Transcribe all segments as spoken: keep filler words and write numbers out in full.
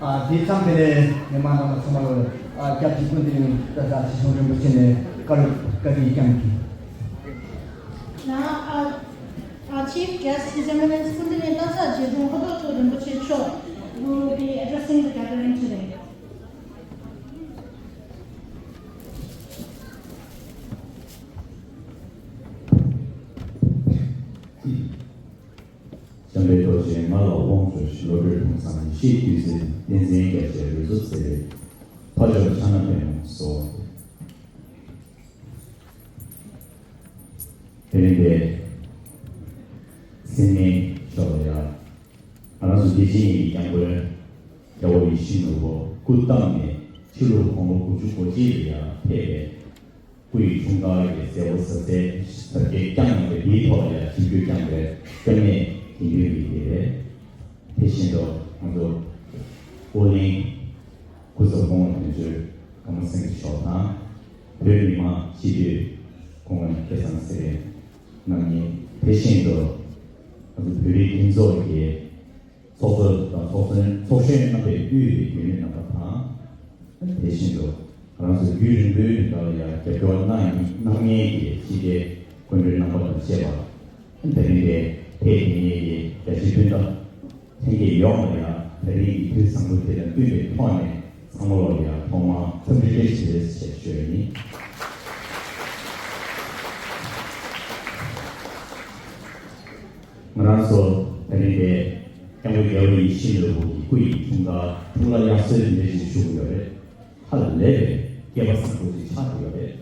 ཨ། དེ་ཙམ་དེ་ནས་མི་མང་རྣམ་པ་ཚང་མ་ལ། ཨ། སྐྱབས་རྗེ་ཀུན་བདེ་གླིང་བཀྲ་ཤིས་ཚེ་ཆུང་རིན་པོ་ཆེ་ནས་བཀའ་སློབ་བཀའ་དྲིན་བསྐྱངས་ཀྱིས། Now, our, our chief guest, His Eminence Kundalini Tansa Jigong Hodo Rinpoche Cho, will be addressing the gathering today. བྱམས་པའི་རྡོ་རྗེ་ང་ལ་དབང་བྱོས་ཤིག་བློ་གྲོས་ཕུན་སུམ་ཚོགས་ཤིག་བདུད་རྩི་ཏིང་འཛིན་རྒྱ་ཆེ་རོལ་མཚོ་རྩེ་བའི་ཕ་ཇོ་ཕྱག་ན་པདྨོ་སོགས། དེ་རིང་འདིར་སེམས་ནི་ཤོར་ཡ། ང་རང་ཚོ་བདེ་ཆེན་གཉིས་ཀྱི་སྐྱབས་མགོན་རྒྱལ་བ་ཡིད་བཞིན་ནོར་བུ་སྐུ་བལྟམས་ནས་ཕྱི་ལོ་དགུང་ལོ་དགུ་བཅུ་གོ་གཅིག་ལ་ཡ་ཕེབས་པའི་སྐུ་ཡི་འཁྲུངས་སྐར་གྱི་མཛད་སྒོ་གཟབ་གཟབ་གཟབ་རྒྱས་བསྐྱངས་གནང་བའི་དེའི་ཐོག་ལ་ཡང་ཞིབ་འཇུག་བསྐྱངས་པའི་སྐྱབས་གནས་དགེ་འདུན་གྱི་སྡེ་རེད། དེ་བཞིན་དུ་ང་ཚོ་ཨོ་གླིང་སྐུ་ཚབ་སྐུ་ངོ་དོན་གཅོད་ཀརྨ་སེང་གེ་མཆོག་དང་། བོད་མི་མང་སྤྱི་འཐུས་སྐུ་ངོ་སྐལ་བཟང་ཚེ་རིང་རྣམ་གཉིས། དེ་བཞིན་དུ་ང་ཚོ་བོད་རིགས་མཐུན་ཚོགས་ཀྱི་ཚོགས་གཙོ་དང་ཚོགས་གཞོན་ཚོགས་གཞོན་རྣམ་པས་དབུས་པའི་རྒྱུན་ལས་རྣམ་པ་དང་། དེ་བཞིན་དུ་ང་རང་ཚོ་རྒྱུན་རིང་པོའི་རིང་ལ་ཡང་རྒྱབ་སྐྱོར་གནང་གནང་མཁན་གྱི་སྤྱི་བདེ་སྐུ་མགྲོན་རྣམ་པ་དང་བཅས་པ། དེ་རིང་ལ་ཕེབས་མཁན་གྱི་རྒྱ་ཆེའི་སྤུན་ཟླ་ལྷན་རྒྱས་ཡོངས་ལ་ཡང་དེ་རིང་གི་དུས་བཟང་པོ་དེ་དང་བསྟུན་པའི་ཐོག་ནས་ཚང་མ་ལ་ཡང་ཐོག་མར་འཚམས་འདྲི་བཀྲ་ཤིས་བདེ་ལེགས་ཞེས་ཞུ་ཡ་ཡིན། ང་རང་ཚོ་དེ་རིང་འདིར་སྐྱབས་མགོན་རྒྱལ་བ་ཡིད་བཞིན་ནོར་བུ་གི་སྐུ་ཡི་འཁྲུངས་སྐར་འཁྲུངས་ལྷ་དབྱར་གསོལ་འདི་འདྲ་ཞིག་ཞུ་གི་ཡོད་རེད། ཧ་ལས་པའི་སྐལ་བ་བཟང་པོ་ཞིག་ཆགས་ཀྱི་ཡོད་རེད།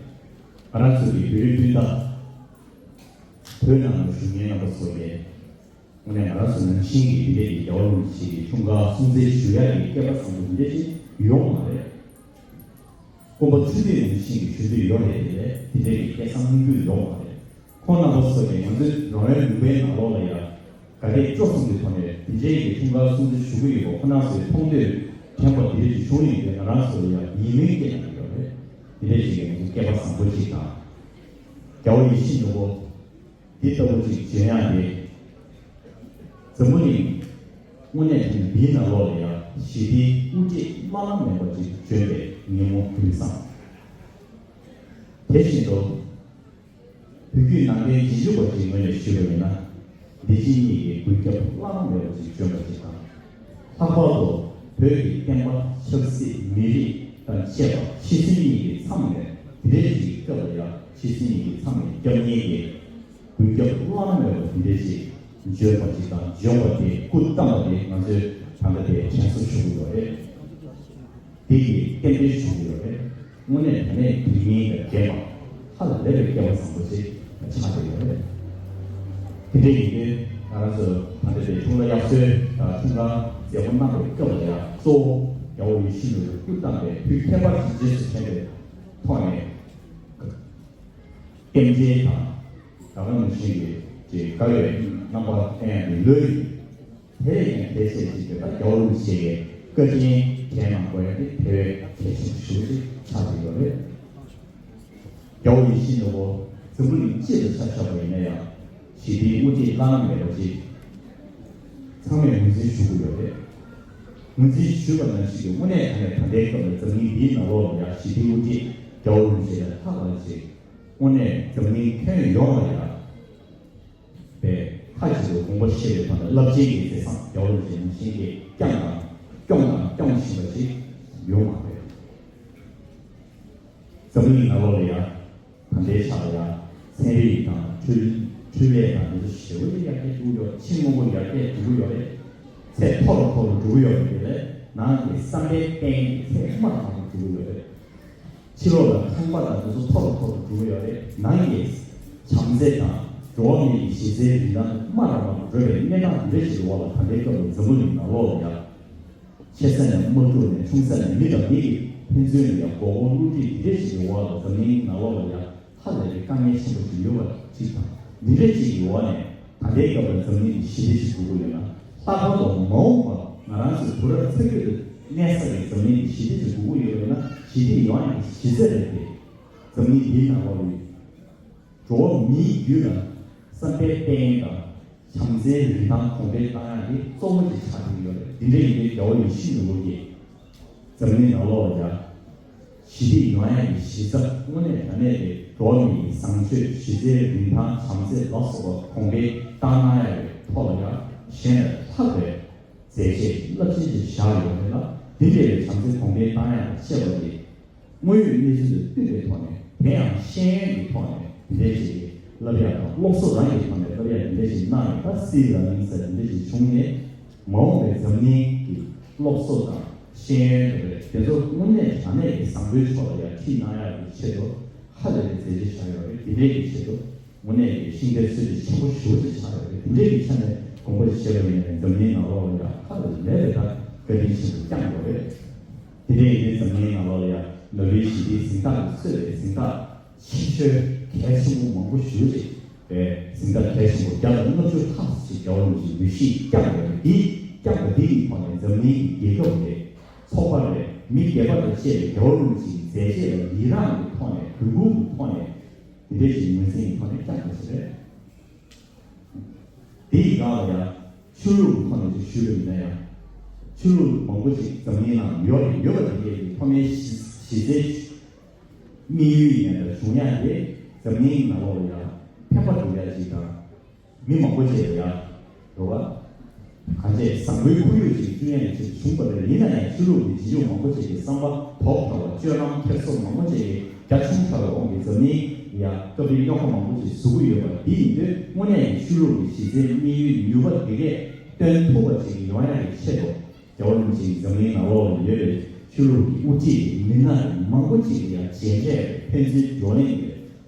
ང་རང་ཚོ་གི་བོད་རིགས་སྤུན་ཟླ། བོད་ནང་ལ་བཞུགས་མཁན་རྣམ་པ་ཚོ་གིས། དངོས་གནས་ང་རང་ཚོ་ནང་བཞིན་གྱི་འདི་འདྲ་གི་རྒྱལ་བ་རིན་པོ་ཆེ་གི་འཁྲུངས་སྐར་སྲུང་བརྩི་ཞུ་ཡག་གི་སྐལ་བ་བཟང་པོ་འདི་འདྲ་ཞིག་ཡོང་མ་རེད། དགོན་པ་ཆུང་དུས་ནང་བཞིན་གྱི་ཞུ་འདོད་ཡོད་རེད་དེ། དེ་འདྲ་གི་སྐལ་བཟང་སྨོན་འདུན་ཡོད་མ་རེད། ཁོང་རྣམ་པ་ཚོ་གིས་ང་ཚོའི་རང་རེའི་ལུང་པའི་ནང་ལོགས་ལ་ཡང་དགའ་དད་སྤྲོ་གསུམ་གྱི་ཐོག་ནས་དེ་འདྲའི་གི་འཁྲུངས་སྐར་སྲུང་བརྩི་ཞུ་གི་ཡོད་པ་ཁོ་རང་ཚོའི་མཐོང་ཐོས་དྲན་པ་དེ་འདྲ་ཞིག་བྱུང་ཡོད་པས། ང་རང་ཚོ་ལ་ཡང་ཡིད་སྨོན་སྐྱེ་གནང་གི་ཡོད་རེད། དེ་འདྲ་ཞིག་གི་ང་ཚོ་སྐལ་བ་བཟང་པོ་ཅིག་དང་། རྒྱལ་བ་ཡིད་བཞིན་ནོར་བུ་འདི་ལྟ་བུ་ཅིག་བྱོན་ཡག་དེ། འཛམ་བུ་གླིང་དངོས་གནས་དྲང་གནས་འདིའི་ནང་ལོགས་ལ་ཡང་ཞི་བདེའི་དབུ་ཁྲིད་བླ་ན་མེད་པ་ཅིག་བྱོན་པའི་ཉིན་མོ་དུས་བཟང་། དེ་བཞིན་དུ། བོད་བརྒྱུད་ནང་བསྟན་རྗེས་འཇུག་པ་ཅིག་ངོས་ནས་ཞུས་པ་ཡིན་ན། བདེ་སྐྱིད་གཉིས་ཀྱི་མགུལ་སྐྱབས་བླ་ན་མེད་པ་ཅིག་བྱོན་པ་ཅིག་དང་། ལྷག་པར་དུ་བོད་ཀྱི་བསྟན་པ་ཆབ་སྲིད་མི་རིགས་དང་བཅས་པ་ཕྱི་སྲིད་གཉིས་ཀྱི་མཚམས་ནས་དེ་འདྲའི་ཅིག་སྐབས་ལ་ཡང་ཕྱི་སྲིད་གཉིས་ཀྱི་མཚམས་ནས་སྐྱབས་གཉིས་ཀྱི་མགུལ་སྐྱབས་བླ་ན་མེད་པ་དེ་འདྲ་ཞིག་བྱོན་པ་ཅིག་དང་། བྱོན་པ་དེ་སྐུ་བལྟམས་པ་དེ་ང་ཚོས་ད་ལྟ་དེ་དྲན་གསོ་ཞུ་གི་ཡོད་རེད། དེ་ཡིས་རྟེན་འབྲེལ་ཞུ་གི་ཡོད་རེད། དངོས་གནས་དྲང་གནས་དུས་ཡུན་དང་ལྡན་པ་ཧ་ལས་པའི་སྐལ་བ་བཟང་པོ་ཞིག་ཆགས་ཀྱི་ཡོད་རེད། དེ་འདྲ་ཡིན་དུས་ང་རང་ཚོ་ད་ལྟ་དེ་འཁྲུངས་ལྷ་དབྱར་གསོལ་དང་འཁྲུངས་སྐར་མཛད་སྒོ་གནང་བའི་སྐབས་ལ་ཡང་གཙོ་བོ་རྒྱལ་བ་ཡིད་བཞིན་ནོར་བུའི་སྐུ་བལྟམས་པའི་དུས་ཁྱད་པར་ཞིག་རྗེས་སུ་དྲན་པའི་ཐོག་ནས། རྟེན་འབྲེལ་དང་། ད་ག་ནང་བཞིན་གྱི་ཅིག་དགའ་བའི་རྣམ་པ་བསྟན་ཡག་གི་ལོ་ཡིན། དེ་ལས་ཀྱང་གལ་ཆེ་ཞིག་དེ་ད་རྒྱལ་བ་རིན་པོ་ཆེ་གི་བཀའ་དྲིན་དྲན་གནང་དགོས་ཡག་དེ་དེ་བས་གལ་ཆེན་པོ་ཞིག་ཆགས་ཀྱི་ཡོད་རེད། རྒྱལ་བ་ཡིད་བཞིན་ནོར་བུ་འཛམ་བུ་གླིང་སྤྱི་ལ་ཆ་བཞག་པ་ཡིན་ན་ཡང་ཞི་བདེའི་དབུ་ཁྲིད་བླ་ན་མེད་པ་ཅིག་ཚང་མས་ངོས་འཛིན་ཞུ་གི་ཡོད་རེད། ངོས་འཛིན་ཞུས་པ་ནང་བཞིན་གྱི་དངོས་གནས་དྲང་གནས་ད་ལྟའི་སྐབས་ལ་འཛམ་གླིང་འདིའི་ནང་ལོགས་ལ་ཡང་ཞི་བདེའི་དབུ་ཁྲིད་རྒྱལ་བ་རིན་པོ་ཆེ་ལ་ལྷག་པ་ཅིག་དངོས་གནས་འཛམ་གླིང་ཁྱོན་ཡོངས་ལ་ཡང་པའི་མཐའ་གཅིག་ཏུ་དགོངས་པ་བཞེས་པའི་ཐོག་ནས་རླབས་ཆེན་གྱི་མཛད་བཟང་རྒྱལ་བ་རིན་པོ་ཆེ་ནང་བཞིན་གྱི་བསྐྱངས་དང་སྐྱོང་དང་སྐྱོང་བཞིན་པ་ཞིག་ཡོད་མ་རེད། འཛམ་གླིང་ནང་ལོགས་ལ་ཡང་ད་ལྟའི་ཆར་ལ་ཡང་ཚན་རིག་དང་འཕྲུལ་འཕྲུལ་ལས་དང་འདི་ཚོ་ཞེ་པོ་ཅིག་ཡར་རྒྱས་འགྲོ་གི་ཡོད། ཕྱི་དངོས་པོ་ཡར་རྒྱས་འགྲོ་གི་ཡོད་རེད། ཚད་མཐོ་རུ་མཐོ་རུ་འགྲོ་གི་ཡོད་རེད། དེ་ལས་ནང་གི་བསམ་པའི་གཏིང་གི་ཚད་དམའ་རུ་དམའ་རུ་འགྲོ་གི་ཡོད་རེད། ཕྱི་ལོགས་ལ་ཁང་པ་དང་དེ་ཚོ་མཐོ་རུ་མཐོ་རུ་འགྲོ་གི་ཡོད་རེད། ནང་གི་བྱམས་བརྩེ་དང་འགྲོ་བ་མིའི་གཞི་རྩའི་རིན་ཐང་དམའ་རུ་དམའ་རུ་འགྲོ་བའི་གནས་སྟངས་འདི་འདྲ་ཞིག་གི་འོག་ལ་ད་ལྟའི་སྐབས་ལ་འཛམ་བུ་གླིང་ནང་ལོགས་ལ་ཡང་ཆེ་ས་ནས་དམག་འཁྲུག་ནས་ཆུང་ས་ནས་མི་དང་མི་གི་ཕན་ཚུན་ལ་ཡང་མགོ་སྐོར་བསླུ་བྲིད་འདི་འདྲ་ཞིག་གི་འོག་ལ་འཛམ་གླིང་ནང་ལོགས་ལ་ཡང་ཧ་ལས་པའི་དཀའ་ངལ་ཆེན་པོ་ཞིག་ཡོད་པ་ཅིག་དང་། འདི་འདྲ་ཞིག་གི་འོག་ནས་ད་ལྟའི་སྐབས་ལ་འཛམ་གླིང་གི་ཞི་བདེ་ཞིག་དགོས་ཀྱི་ཡོད་ན། ལྷག་པར་དུ་མ་འོངས་པ་ང་རང་ཚོའི་བུ་རབས་ཚ་རྒྱུད་དུ་གནས་ས་གི་འཛམ་གླིང་གི་ཞི་བདེ་ཞིག་དགོས་ཀྱི་ཡོད་ན། ཞི་བདེ་ཡོང་ཡག་གི་གཞི་རྩ་རེད་དེ། འཛམ་གླིང་འདིའི་ནང་ལོགས་ལ་འགྲོ་བ་མིའི་རྒྱུད་ལ་བསམ་པའི་གཏིང་དང་བྱམས་བརྩེའི་རིན་ཐང་གོང་འཕེལ་བཏང་ཡག་དེ་གཙོ་བོ་ཅིག་ཆགས་ཀྱི་ཡོད་རེད། འདི་འདྲ་ཡིན་དུས་རྒྱལ་བ་ཡིད་བཞིན་ནོར་བུ་གིས་ འཛམ་གླིང་ནང་ལོགས་ལ་ཡ། ཞི་བདེ་ཡོང་ཡ་གི་གཞི་རྩ་དངོས་གནས་དྲང་གནས་དེ་འགྲོ་བ་མིའི་བཟང་སྤྱོད་གཞི་རྩའི་རིན་ཐང་བྱམས་བརྩེ་ལ་སོགས་པ་གོང་འཕེལ་བཏང་གནང་ཡ་གི་ཐོག་ལ་ཡ་གཞན་ལས་ལྷག་པའི་མཛད་རྗེས་རླབས་ཆེན་ཅིག་བཞག་ཡོད་རེད་ལ། འདི་འདྲའི་བྱམས་བརྩེ་གོང་འཕེལ་བཏང་ཡ་དང་བཅས་པ་དེ་དངོས་ཡོད་གནས་ཚུལ་དང་བསྟུན་པའི་ཐོག་ནས། དེ་ཡང་ཤེས་ཡོན་གྱི་ཐོག་ནས་འདི་འདྲའི་ཞིག་བསླབ་ཡ་དང་། སློབ་གསོ་རང་གི་ཐོག་ནས་བསླབ་ཡ་འདི་འདྲའི་ཞིག་གནང་ཡོད། ད་སྲིད་ལ་མིན་ས་འདི་འདྲའི་ཞིག་བྱུང་ནས། མ་འོངས་པའི་འཛམ་གླིང་གི་སློབ་གསོ་དང་ཤེས་ཡོན་དེ་འདྲ་དེ་ཚོ་དངོས་གནས་དྲང་གནས་ཀྱི་བཟང་པོའི་ཕྱོགས་ལ་ཡར་ཁྲིད་གནང་ཡག་གི་ཆེད་དུ་ཧ་ལས་པའི་མཛད་རྗེས་བཞག་ཡོད་རེད། དེ་འདྲའི་གི་ཆེད་དུ་དངོས་གནས་ཀྱི་ཤིང་རྟའི་གསོལ་རས་ཆེན་པོ་ཞེ་པོ་ཅིག་ཆགས་ཡོད་རེད། དེ་འདྲའི་གི་ཆ་ནས་དགོངས་པ་བཞེས་པ་ཡིན་ན། འཛམ་གླིང་ནང་ལོགས་ལ་ཡང་ཧ་ལས་པའི་ད་བཀའ་དྲིན་ཆེན་པོ་བསྐྱངས་ཡོད་རེད། དེ་འདྲའི་གི་འཛམ་གླིང་ནང་ལོགས་ལ་ཡང་ནོ་བེལ་ཞི་བདེའི་གཟེངས་རྟགས་ཀྱིས་གཙོས་པའི་གཟེངས་རྟགས་ཆེ་ཤོས་གལ་ཆེན་པོ་མང་པོ་ཞེ་པོ་ཅིག་པའི་གཟེངས་རྟགས་གལ་ཆེན་པོ་བརྒྱ་དང་ལྔ་བཅུ་ལྷག་ཅིག་རྒྱལ་བ་རིན་པོ་ཆེས་འབུལ་བཞེས་བསྐྱངས་ཡོད་རེད། འདི་བསྐྱངས་པ་འདི་ཡི་ཐོག་ནས་འཛམ་གླིང་གི་རྒྱལ་ཁབ་རེད། ཚོགས་པ་རེད། མི་སྒེར་པ་དང་བཅས་པའི་རྒྱལ་བ་རིན་པོ་ཆེའི་མཛད་རྗེས་ལ་ཡི་རངས་ཀྱི་ཐོག་ནས། གུས་བཀུར་གྱི་ཐོག་ནས་འདི་འདྲའི་ཞིག་ངོས་འཛིན་གྱི་ཐོག་ནས་བསྐྱངས་པ་ཞིག་རེད། དེའི་སྒང་ལ་ཡང་ཆོས་ལུགས་ཀྱི་ཐོག་ནས་ཅིག་ཞུས་པ་ཡིན་ན་ཡང་། ཆོས་ལུགས་མང་པོ་ཅིག་འཛམ་གླིང་ནང་ཡོད་རེད། ཡོད་པ་དེ་གས་ཀྱི་ཐོག་མའི་གཞི་གཞི་རྩའི་དམིགས་ཡུལ་ཡིན་ན་འདྲ་བྱུང་ཡ་དེ། འཛམ་གླིང་ནང་ལོགས་ལ་ཡང་ཕན་པ་སྒྲུབ་ཡ་ཅིག་དང་། མི་མང་པོ་ཅིག་ལ་ཡང་རེད་བ། གང་བྱས་བཟང་པོའི་ཁོར་ཡུག་ཅིག་བསྐྲུན་ཡ་གི་ཆེད་དུ་བྱུང་བ་རེད། ཡིན་ན་ཡང་ཆོས་ལུགས་ཀྱི་རྗེས་འཇུག་མང་པོ་ཅིག་གི་བསམ་པ་དོག་དྲགས་པ། སྤྱོད་ལམ་འཁྱེར་སོ་མང་པོ་ཅིག་གི་རྒྱ་ཆུང་དྲགས་པའི་དབང་གིས་འཛམ་གླིང་ཡ་སྐབས་རེ་རྙོག་ཁ་མང་པོ་ཅིག་བཟོ་གི་ཡོད་པ་འདི་ཡིན་དུས། དངོས་གནས་ཀྱི་ཆོས་ལུགས་ཀྱི་གཞི་རྩའི་དམིགས་ཡུལ་ནུས་པ་དེ་གས་སྟོན་ཐུབ་པ་ཅིག་ཡོང་ཡ་གི་ཆེད་དུ། རྒྱལ་བ་རིན་པོ་ཆེའི་འཛམ་གླིང་ནང་ལོགས་ལ་ཡོད་པའི་ཆོས་ལུགས་ཀྱི་དབུ་ཁྲིད་མི་སྣ་མང་པོ་ཅིག་ལ་ཡང་མཇལ་འཕྲད་ཕན་ཚུན་བགྲོ་གླེང་ཡོད་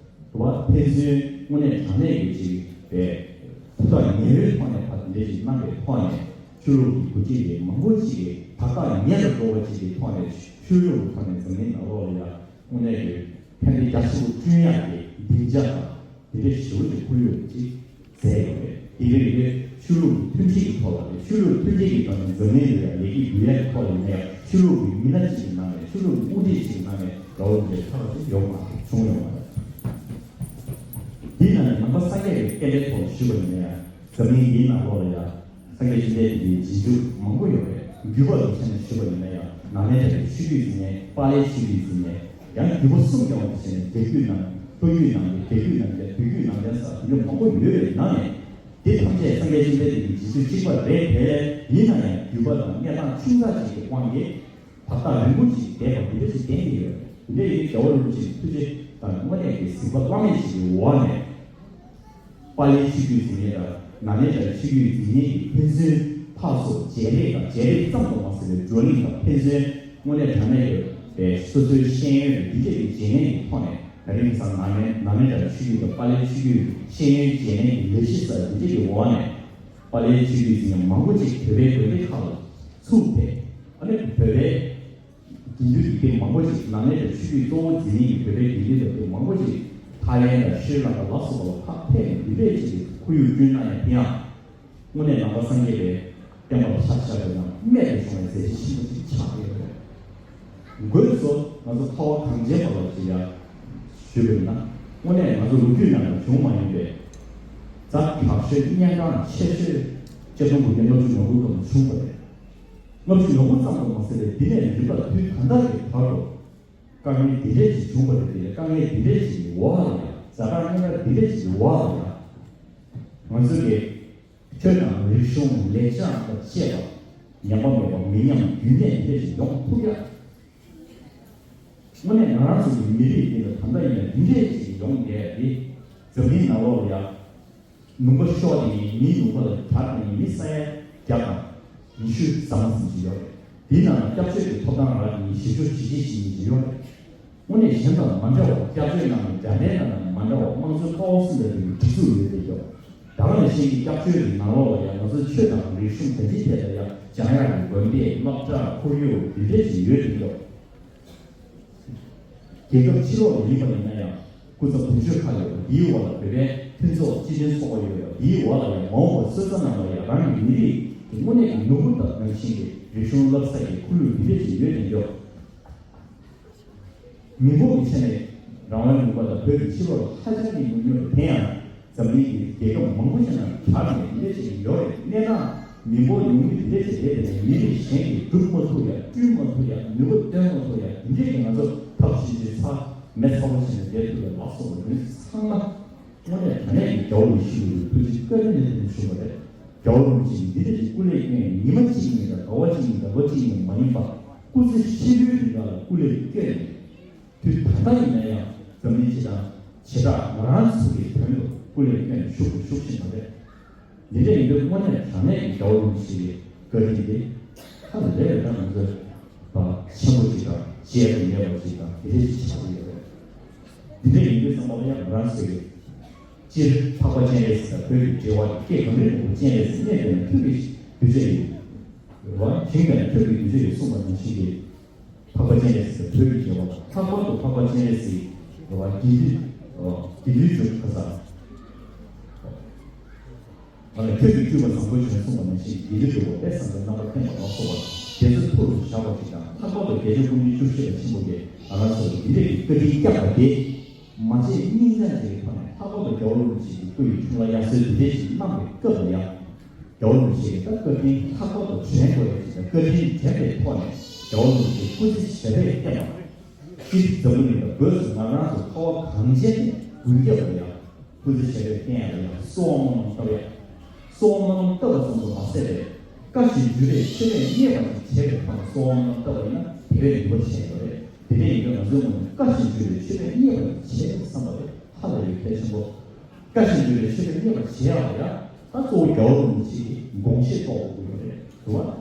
པ། ཕན་ཚུན་དངོས་གནས་དྲང་གནས་ཀྱི་ཅིག་པའི་ཐུགས་ཐག་ཉེ་བོའི་ཐོག་ནས་ཕར་དེ་འདྲ་ཞིག་གནང་བའི་ཐོག་ནས། ཆོས་ལུགས་ཀྱི་འགོ་ཁྲིད་དེ་མང་པོ་ཅིག་གིས་བར་ཐག་ཉེ་རུ་འགྲོ་བ་ཅིག་གི་ཐོག་ནས། ཆོས་ལུགས་ཀྱི་ཐོག་ནས་འཛམ་གླིང་ནང་ལོགས་ལ་ཡང་དངོས་གནས་ཀྱི་ཕན་བདེ་རྒྱ་ཆེན་པོ་བསྐྲུན་ཡག་གི་སྡིངས་ཆ་དང་དེ་འདྲའི་ཞེ་པོ་ཅིག་ཁོར་ཡུག་ཅིག་མཛད་ཡོད་རེད། དེ་རིང་འདི་ཆོས་ལུགས་ཀྱི་མཐུན་སྒྲིལ་གྱི་ཐོག་ལ་རེད། ཆོས་ལུགས་མཐུན་སྒྲིལ་གྱི་ཐོག་ནས་འཛམ་གླིང་ལ་ཡང་ལེགས་སྐྱེས་འབུལ་ཡག་གི་ཐོག་ལ་ཡིན་ན་ཡང་། ཆོས་ལུགས་ཀྱི་མི་སྣ་གཅིག་གི་ནང་ནས། ཆོས་ལུགས་ཀྱི་དབུ་ཁྲིད་གཅིག་གི་ནང་ནས་དགའ་བོ་འདི་ཐག་གཅོད་ཡོང་མ་རེད། བྱུང་ཡོང་མ་རེད། འདིའི་ནང་ནས་ནང་པ་སངས་རྒྱས་ཀྱི་བསྟན་པའི་ཐོག་ཞུས་པ་ཡིན་ན་ཡང་། འཛམ་གླིང་འདིའི་ནང་ལོགས་ལ་ཡང་སངས་རྒྱས་བཅོམ་ལྡན་འདས་ཀྱི་རྗེས་འཇུག་མང་པོ་ཡོད་རེད། བརྒྱུད་པ་གི་ཆ་ནས་ཞུས་པ་ཡིན་ན་ཡང་། ནཱ་ལེནྡྲ་གི་ཆོས་བརྒྱུད་འཛིན་མཁན། པཱ་ལེའི་ཆོས་བརྒྱུད་འཛིན་མཁན། ཡང་བརྒྱུད་པ་གསུམ་ཀྱང་བྱས་ནས། རྒྱ་བརྒྱུད་ནང་། ལྷོ་བརྒྱུད་ནང་བསྟན། རྒྱ་བརྒྱུད་ནང་བསྟན། བོད་བརྒྱུད་ནང་བསྟན་ཟེར་དེ་འདྲ་མང་པོ་ཡོད་པའི་ནང་ནས། དེ་ཐམས་ཅད་སངས་རྒྱས་བཅོམ་ལྡན་འདས་ཀྱི་རྗེས་འཇུག་གཅིག་པ་རེད་དེ། ཡིན་ན་ཡང་བརྒྱུད་པ་དང་གནས་སྟངས་ཆུང་ཙག་ཅིག་གི་དབང་གིས་བར་ཐག་རིང་པོ་ཅིག་བསྡད་པ་འདི་འདྲ་ཞིག་བསྟན་གྱི་ཡོད། དེ་འདྲ་ཡིན་དུས་རྒྱལ་བ་རིན་པོ་ཆེའི་ཐུགས་རྗེ་དང་དངོས་གནས་ཀྱི་གཟིགས་པ་བླ་མེད་ཅིག་གི་འོག་ནས། པཱ་ལེའི་ཆོས་བརྒྱུད་འཛིན་མཁན་དང་ནཱ་ལེནྡྲའི་ཆོས་བརྒྱུད་འཛིན་མཁན་གྱིས་ཕན་ཚུན་ཕར་ཚུར་མཇལ་འཕྲད་དང་། མཇལ་འཕྲད་ཙམ་དུ་མ་ཟད་པའི་བགྲོ་གླེང་དང་། ཕན་ཚུན་དངོས་གནས་དྲང་གནས་ཀྱི་སོ་སོའི་ཤེས་ཡོན་འདི་འདྲ་གི་བརྗེ་ལེན་གྱི་ཐོག་ནས། ད་རིང་ཁ་སང་ནཱ་ལེན། ནཱ་ལེནྡྲའི་ཆོས་བརྒྱུད་དང་པཱ་ལེའི་ཆོས་བརྒྱུད་ཀྱི་ཤེས་ཡོན་བརྗེ་ལེན་གྱི་ལས་གཞི་གསར་འདི་འདྲ་གི་འོག་ནས། པཱ་ལེའི་ཆོས་བརྒྱུད་འཛིན་མཁན་མང་པོ་ཅིག་བོད་པའི་དགོན་སྡེ་ཁག་ལ་ཚུར་ཕེབས། ཨ་ནི་བོད་པའི་དགེ་འདུན་དགེ་སྡིག་མང་པོ་ཅིག། ནཱ་ལེནྡྲའི་ཆོས་བརྒྱུད་གཙོ་བོ་འཛིན་མཁན་གྱི་བོད་པའི་དགེ་འདུན་དགེ་སྡིག་མང་པོ་ཅིག་ཐའི་ལེན་དང་ཤྲི་ལངྐ་ལ་སོགས་པ་ལ་ཕར་ཕེབས་ནས་འདི་འདྲའི་ཅིག་གི་ཁོར་ཡུག་བསྐྲུན་གནང་ཡ་དེ་ཡང་། དངོས་གནས་ནང་པ་སངས་རྒྱས་པའི་བསྟན་པ་ལ་ཆ་བཞག་པ་ན་རྨད་དུ་བྱུང་བའི་མཛད་རྗེས་ཆེན་པོ་ཅིག་ཆགས་ཡོད་རེད། དགོས་སོ། ང་ཚོ་ཁ་བ་གངས་ཅན་པ་ལ་ཅིག་ཡ་ཞུས་པ་ཡིན་ན། དངོས་གནས་ང་ཚོ་ལོ་རྒྱུས་ནང་ལ་བྱུང་མ་མྱོང་བའི་ཛ་དྲག་ཤོས། གནད་འགག་ཆེ་ཤོས་ཆིག་སྟོང་དགུ་བརྒྱ་ལྔ་བཅུ་ང་དགུ་སྐབས་ལ་བྱུང་བ་རེད། ལྔ་བཅུ་ང་དགུ་ཙམ་དུ་མ་ཟད་པའི་འདི་ནས་རིམ་པར་དུས་ད་ལྟ་གི་བར་དུ་དཀའ་ངལ་འདི་འདྲས་ཅིག་བྱུང་བ་རེད། དེ་དཀའ་ངལ་འདི་འདྲས་ཅིག་གི་འོག་ལ་ཡ། ཛ་དྲག་གནད་འགག་འདི་འདྲས་ཅིག་གི་འོག་ལ་ཡ། ང་ཚོ་གི་ཆོས་དང་རིག་གཞུང་ལེགས་བྱང་དང་བཅས་པ་ཉམས་པ་མེད་པ་མི་ཉམས་རྒྱུན་གནས་འདི་འདྲས་ཅིག་ཡོང་ཐུབ་ཡ། དངོས་གནས་ང་རང་ཚོ་གི་མི་རིགས་འདི་ལ་ད་ལྟ་ཡིན་ན་འདི་འདྲས་ཅིག་ཡོང་བསྡད་ཡ་འདི། འཛམ་གླིང་ནང་ལོགས་ལ་ཡ། ལུང་པ་ཤོར་ནས་མིའི་ལུང་པ་ལ་གྱར་ནས་མི་ས་ཡ་བརྒྱ་དང་ཉི་ཤུ་ཙམ་ཙམ་ཞིག་ཡོད་རེད། དེའི་ནང་ལ་སྐྱབས་བཅོལ་གྱི་ཐོབ་ཐང་རག་མཁན་བཞི་བཅུ་ཞེ་གཅིག་ཞིག་ཡོད་རེད། དངོས་གནས་གཞན་དང་མ་འདྲ་བར་སྐྱབས་བཅོལ་གནང་ནས་འདྲ་མཉམ་གནང་ནས་མ་འདྲ་བར་དམངས་གཙོའི་ཀ་བ་གསུམ་ལ་སྒྲིག་འཛུགས་ཡོད་དེ་ཡོད། ད་ག་ནང་བཞིན་གྱི་སྐྱབས་བཅོལ་གྱི་ནང་ལོགས་ལ་ཡང་ང་ཚོའི་ཆོས་དང་རིག་གཞུང་དེ་འདྲའི་ཐད་ལ་ཡང་སྦྱང་ཡག་གི་དགོན་སྡེ། སློབ་གྲྭ། ཁོར་ཡུག་དེ་འདྲ་ཞིག་ཡོད་དེ་ཡོད། རྒྱལ་ཁབ་ཕྱི་ལོགས་ལ་ཡིན་པ་ཡིན་ན་ཡང་སྐུ་ཚབ་དོན་གཅོད་ཁག་ཡོད་པ། དེའི་འོག་ལ་བོད་པའི་མཐུན་ཚོགས་སྤྱི་མཐུན་ཚོགས་པ་ཡོད་པ། དེའི་འོག་ལ་ཡང་མ་འོངས་པར་སོན་རྩ་རྣམས་ལ་ཡང་རང་གི་མི་རིགས་ཀྱི་དངོས་གནས་ཀྱི་ནོར་བུ་དང་ནང་བཞིན་གྱི་རིག་གཞུང་བསླབ་ས་ཀྱི་ཁོར་ཡུག་འདི་འདྲ་ཞིག་ཡོད་དེ་ཡོད། མི་འབོར་གྱི་ཆ་ནས་རང་དབང་ལུང་པ་དང་བོད་ཀྱི་ཕྱི་ལོགས་ལ་ཧ་ཅང་གི་ཉུང་ཉུང་རེད། དེ་ཡང་འཛམ་གླིང་གི་རྒྱལ་ཁབ་མང་པོ་ཞིག་ནང་གྲགས་ནས་འདི་འདྲ་ཞིག་ཡོད་རེད། གནས་སྟངས་ མི་འབོར་ཉུང་མི་འདི་འདྲས་ཅིག་རེད་དེ། མི་རིགས་གཞན་གྱིས་སྒྲུབ་མ་ཐུབ་ཡ། བསྐྲུན་མ་ཐུབ་ཡ། ནུས་པ་བཏོན་མ་ཐུབ་ཡ། འདི་འདྲས་ཀྱི་ང་ཚོ་ཐབས་ཤེས་བྱས་ཚར་མེད་ཚ་བོ་བྱས་ནས་བསྡད་ཐུབ་པའི་ལག་སོགས་པ་ཡོད་ཚང་མ། དངོས་གནས་དྲང་གནས་ཀྱི་རྒྱལ་བ་ཡིད་བཞིན་ནོར་བུའི་ཐུགས་རྗེ་བཀའ་དྲིན་ལས་ཐོན་བྱུང་བ་རེད། རྒྱལ་བ་རིན་པོ་ཆེ་གིས་འདི་འདྲ་ཅིག་སྐུ་ལས་བསྐྱོན་ཡང་ཉི་མ་གཅིག་ཡིན་ལ་ཟླ་བ་གཅིག་ཡིན་ཟླ་བ་གཅིག་ཡིན་མ་ཡིན་པ། སྐུ་ཚེ་ཧྲིལ་པོའི་རིང་ལ་སྐུ་ལས་བསྐྱོན་ནས། དུས་ད་ལྟ་ཡིན་ན་ཡང་འཛམ་གླིང་སྤྱི་དང་བྱེ་བྲག་ང་རང་ཚོ་གི་དོན་དུ་སྐུ་ལས་བསྐྱོན་ནས་བཞུགས་དང་བཞུགས་བཞིན་པ་རེད། འདི་འདྲ་ཡིན་དུས་དངོས་གནས་དྲང་གནས་ཀྱི་རྒྱལ་བ་རིན་པོ་ཆེ་གི་བཀའ་དྲིན་དེ་ཧ་ལས་པའི་ད་ང་ཚོས་པ་ཆེན་པོ་ཅིག་དང་བརྗེད་དུ་མེད་པ་ཅིག་དང་དེ་འདྲ་ཞིག་ཆགས་ཀྱི་ཡོད་རེད། འདི་འདྲ་ཡིན་དུས་ཙམ་པ་ལ་ཡང་ང་རང་ཚོས་ཀྱི་སྤྱིར་འཕགས་པ་སྤྱན་རས་གཟིགས་དང་བོད་ཀྱི་འབྲེལ་བ་སྐད་གང་རེད་འདུག་སྤྱན་རས་གཟིགས་གནས་དེ་ན་ཐུགས་ཀྱི་གདུལ་བྱ་ཡོད་རེད་བ། ཞིང་དེ་ན་ཐུགས་ཀྱི་གདུལ་བྱ་ཡོད་གསུངས་པ་ནང་བཞིན་གྱི། འཕགས་པ་སྤྱན་རས་གཟིགས་དང་བོད་ཀྱི་འབྲེལ་བ། ལྷག་པར་དུ་འཕགས་པ་སྤྱན་རས་གཟིགས་རེད་བ། དགེ་འདུན་དགེ་འདུན་ཆོས་ཁ་སང་། ང་ལ་ཁྱོད་ཀྱི་སྤྲུལ་པ་བཟང་པོ་བྱོན་གསུངས་པ་ནང་བཞིན་དགེ་འདུན་གྲུབ་པ་དཔལ་བཟང་པོའི་རྣམ་པར་ཐིམ་པ་ལ་སོགས་པ་དེ་ཚོ་ཐུགས་སུ་བཞག་པ་ཞིག་དང་། ལྷག་པར་དུ་རྒྱལ་སྲས་སྐུ་ཕྲེང་བཅུ་བཞི་པ་ཆེན་པོ་གིས་ང་རང་ཚོ་ལ་འདི་འདྲ་གི་བཀའ་དྲིན་བསྐྱངས་པ་དེ། མ་བརྗེད་སྙིང་བཅངས་ཀྱི་ཐོག་ནས་ལྷག་པར་དུ་རྒྱལ་བ་རིན་པོ་ཆེ་གི་སྐུ་ཡི་འཁྲུངས་ལྷ་དབྱར་གསོལ་འདི་འདྲ་ཞིག་གནང་བའི་སྐབས་ལ་ཡང་། རྒྱལ་བ་རིན་པོ་ཆེ་གིས་ད་བཀའ་དྲིན་ལྷག་པར་དུ་དྲན་དགོས་ཡ་ཞིག་དང་། བཀའ་དྲིན་དྲན་པའི་ཐོག་ནས་རྒྱལ་བ་རིན་པོ་ཆེ་སྐུ་ཚེ་ཞབས་པད་བརྟན་པ། སྤྱིར་འཛམ་བུ་གླིང་དང་སྒོས་སུ་ང་རང་ཚོ་ཁ་བ་གངས་ཅན་ནས་མགོན་སྐྱབས་ལ་ཡང་སྐུ་ཚེ་ཞབས་པད་བརྟན་ཡ་ལ་ཡང་གསོལ་བ་སྨོན་ལམ་བཏབ་ཡ། གསོལ་བ་སྨོན་ལམ་བཏབ་པ་ཙམ་དུ་མ་ཟད་པའི་བཀའ་བཞིན་སྒྲུབ་པའི་མཆོད་པས་མཉེས་པ་ཞིག་བྱས་པའི་ཐོག་ནས་གསོལ་བ་སྨོན་ལམ་བཏབ་པ་ཡིན་ན་དེ་བས་ནུས་པ་ཆེ་ཡོད་རེད། དེ་འདྲ་ཡིན་དུས་ང་ཚོའི་ངོས་ནས་བཀའ་བཞིན་སྒྲུབ་པའི་མཆོད་པས་མཉེས་པ་ཞིག་བྱས་པའི་བསམ་པ་དེ་ཧ་ལས་པའི་གལ་ཆེན་པོ། བཀའ་བཞིན་སྒྲུབ་པའི་མཆོད་པས་མཉེས་པར་བྱེད་ཡག་ལ་ཡང་ད་གཙོ་བོ་རྒྱལ་བ་རིན་པོ་ཆེ་གི་དགོངས་བཞེད་རྟོགས་དགོས་ཀྱི་ཡོད་རེད། རེད་བ།